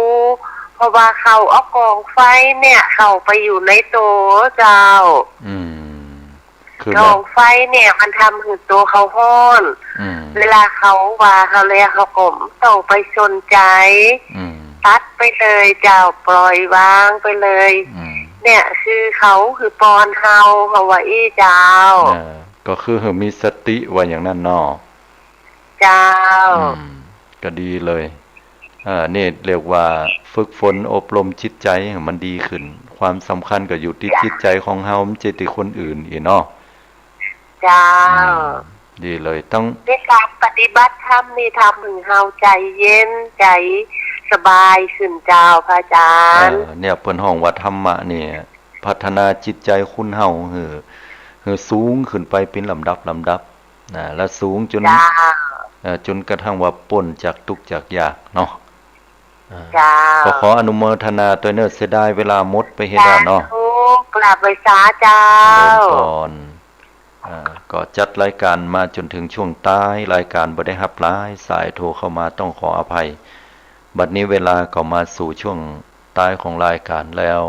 เพราะว่าเขาเอาก๋องไฟเนี่ยเข้าไปอยู่ในตั๋วเจ้า อืม คือแบบ ก๋องไฟเนี่ยมันทำหื้อตั๋วเขาฮ้อน อืม เวลาเขาว่าเฮาแล้ว เฮาก็บ่ต้องไปสนใจ๋ อืม ตัดไปเลยเจ้า ปล่อยวางไปเลย อืม เนี่ย คือเขาหื้อปอนเฮา เฮาว่าอี้เจ้า เออ ก็คือหื้อมีสติว่าอย่างนั้นเนาะ เจ้า อืม ก็ดีเลย อ่า นี่เรียกว่าฝึกฝนอบรมจิตใจ๋หื้อมันดีขึ้น ความสำคัญก็อยู่ตี้จิตใจ๋ของเฮา บ่ใจ้ตี้คนอื่นอี้เนาะ เจ้า อืม ดีเลย ต้อง ในก๋านปฏิบัติธรรมนี่ทำหื้อเฮาใจ๋เย็น ใจ๋สบายขึ้นเจ้าพระอาจ๋ารย์ เออ เนี่ยเปิ้นฮ้องว่าธรรมะเนี่ย พัฒนาจิตใจ๋คนเฮาหื้อ หื้อสูงขึ้นไปเป๋นลำดับลำดับ นะ และสูงจ๋น เจ้า เอ่อ จ๋นกระทั่งว่าป๊นจากตุ๊กข์จากยากเนาะ อ่า เจ้า ก็ขออนุโมทนาตวยเน่อ เสียดายเวลาหมดไปเหียแล้วเนาะ สาธุ กราบไหว้สาเจ้า เจริญปอน อ่า ก็จัดรายก๋านมาจ๋นเถิงช่วงต๊าย รายก๋านบ่ได้ฮับหลายสายโทรเข้ามา ต้องขออภัย บัดนี้เวลาก็มาสู่ช่วงต๊ายของรายก๋านแล้ว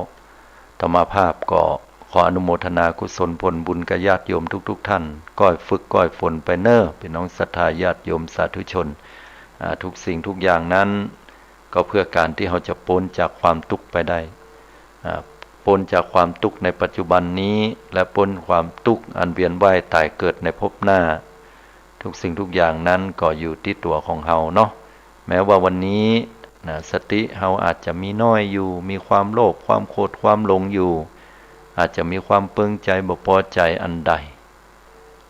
อาตมาภาพก็ขออนุโมทนากุศลผลบุญกับญาติโยมทุกๆ ท่าน ก้อยฝึกก้อยฝนไปเน่อ พี่น้องศรัทธาญาติโยมสาธุชน อ่า ทุกสิ่งทุกอย่างนั้น ก็เพื่อก๋านตี้เฮาจะป๊นจากความตุ๊กข์ไปได้ อ่า ป๊นจากความตุ๊กข์ในปัจจุบันนี้ และป๊นความตุ๊กข์อันเวียนว่ายตายเกิดในภพหน้า ทุกสิ่งทุกอย่างนั้นก็อยู่ตี้ตั๋วของเฮาเนาะ แม้ว่าวันนี้นะ สติเฮาอาจจะมีน้อยอยู่ มีความโลภ ความโกรธ ความหลงอยู่ อาจจะมีความเปิงใจ๋ บ่ปอใจ๋อันใด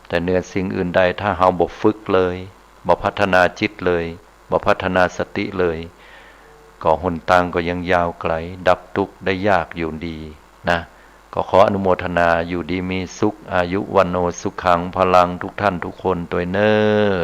แต่เหนือสิ่งอื่นใด ถ้าเฮาบ่ฝึกเลย บ่พัฒนาจิตเลย บ่พัฒนาสติเลย ก็หนตางก็ยังยาวไกล ดับตุ๊กข์ได้ยากอยู่ดีนะ ก็ขออนุโมทนา อยู่ดีมีสุข อายุ วัณโณ สุขัง พลัง ทุกท่านทุกคนตวยเน่อ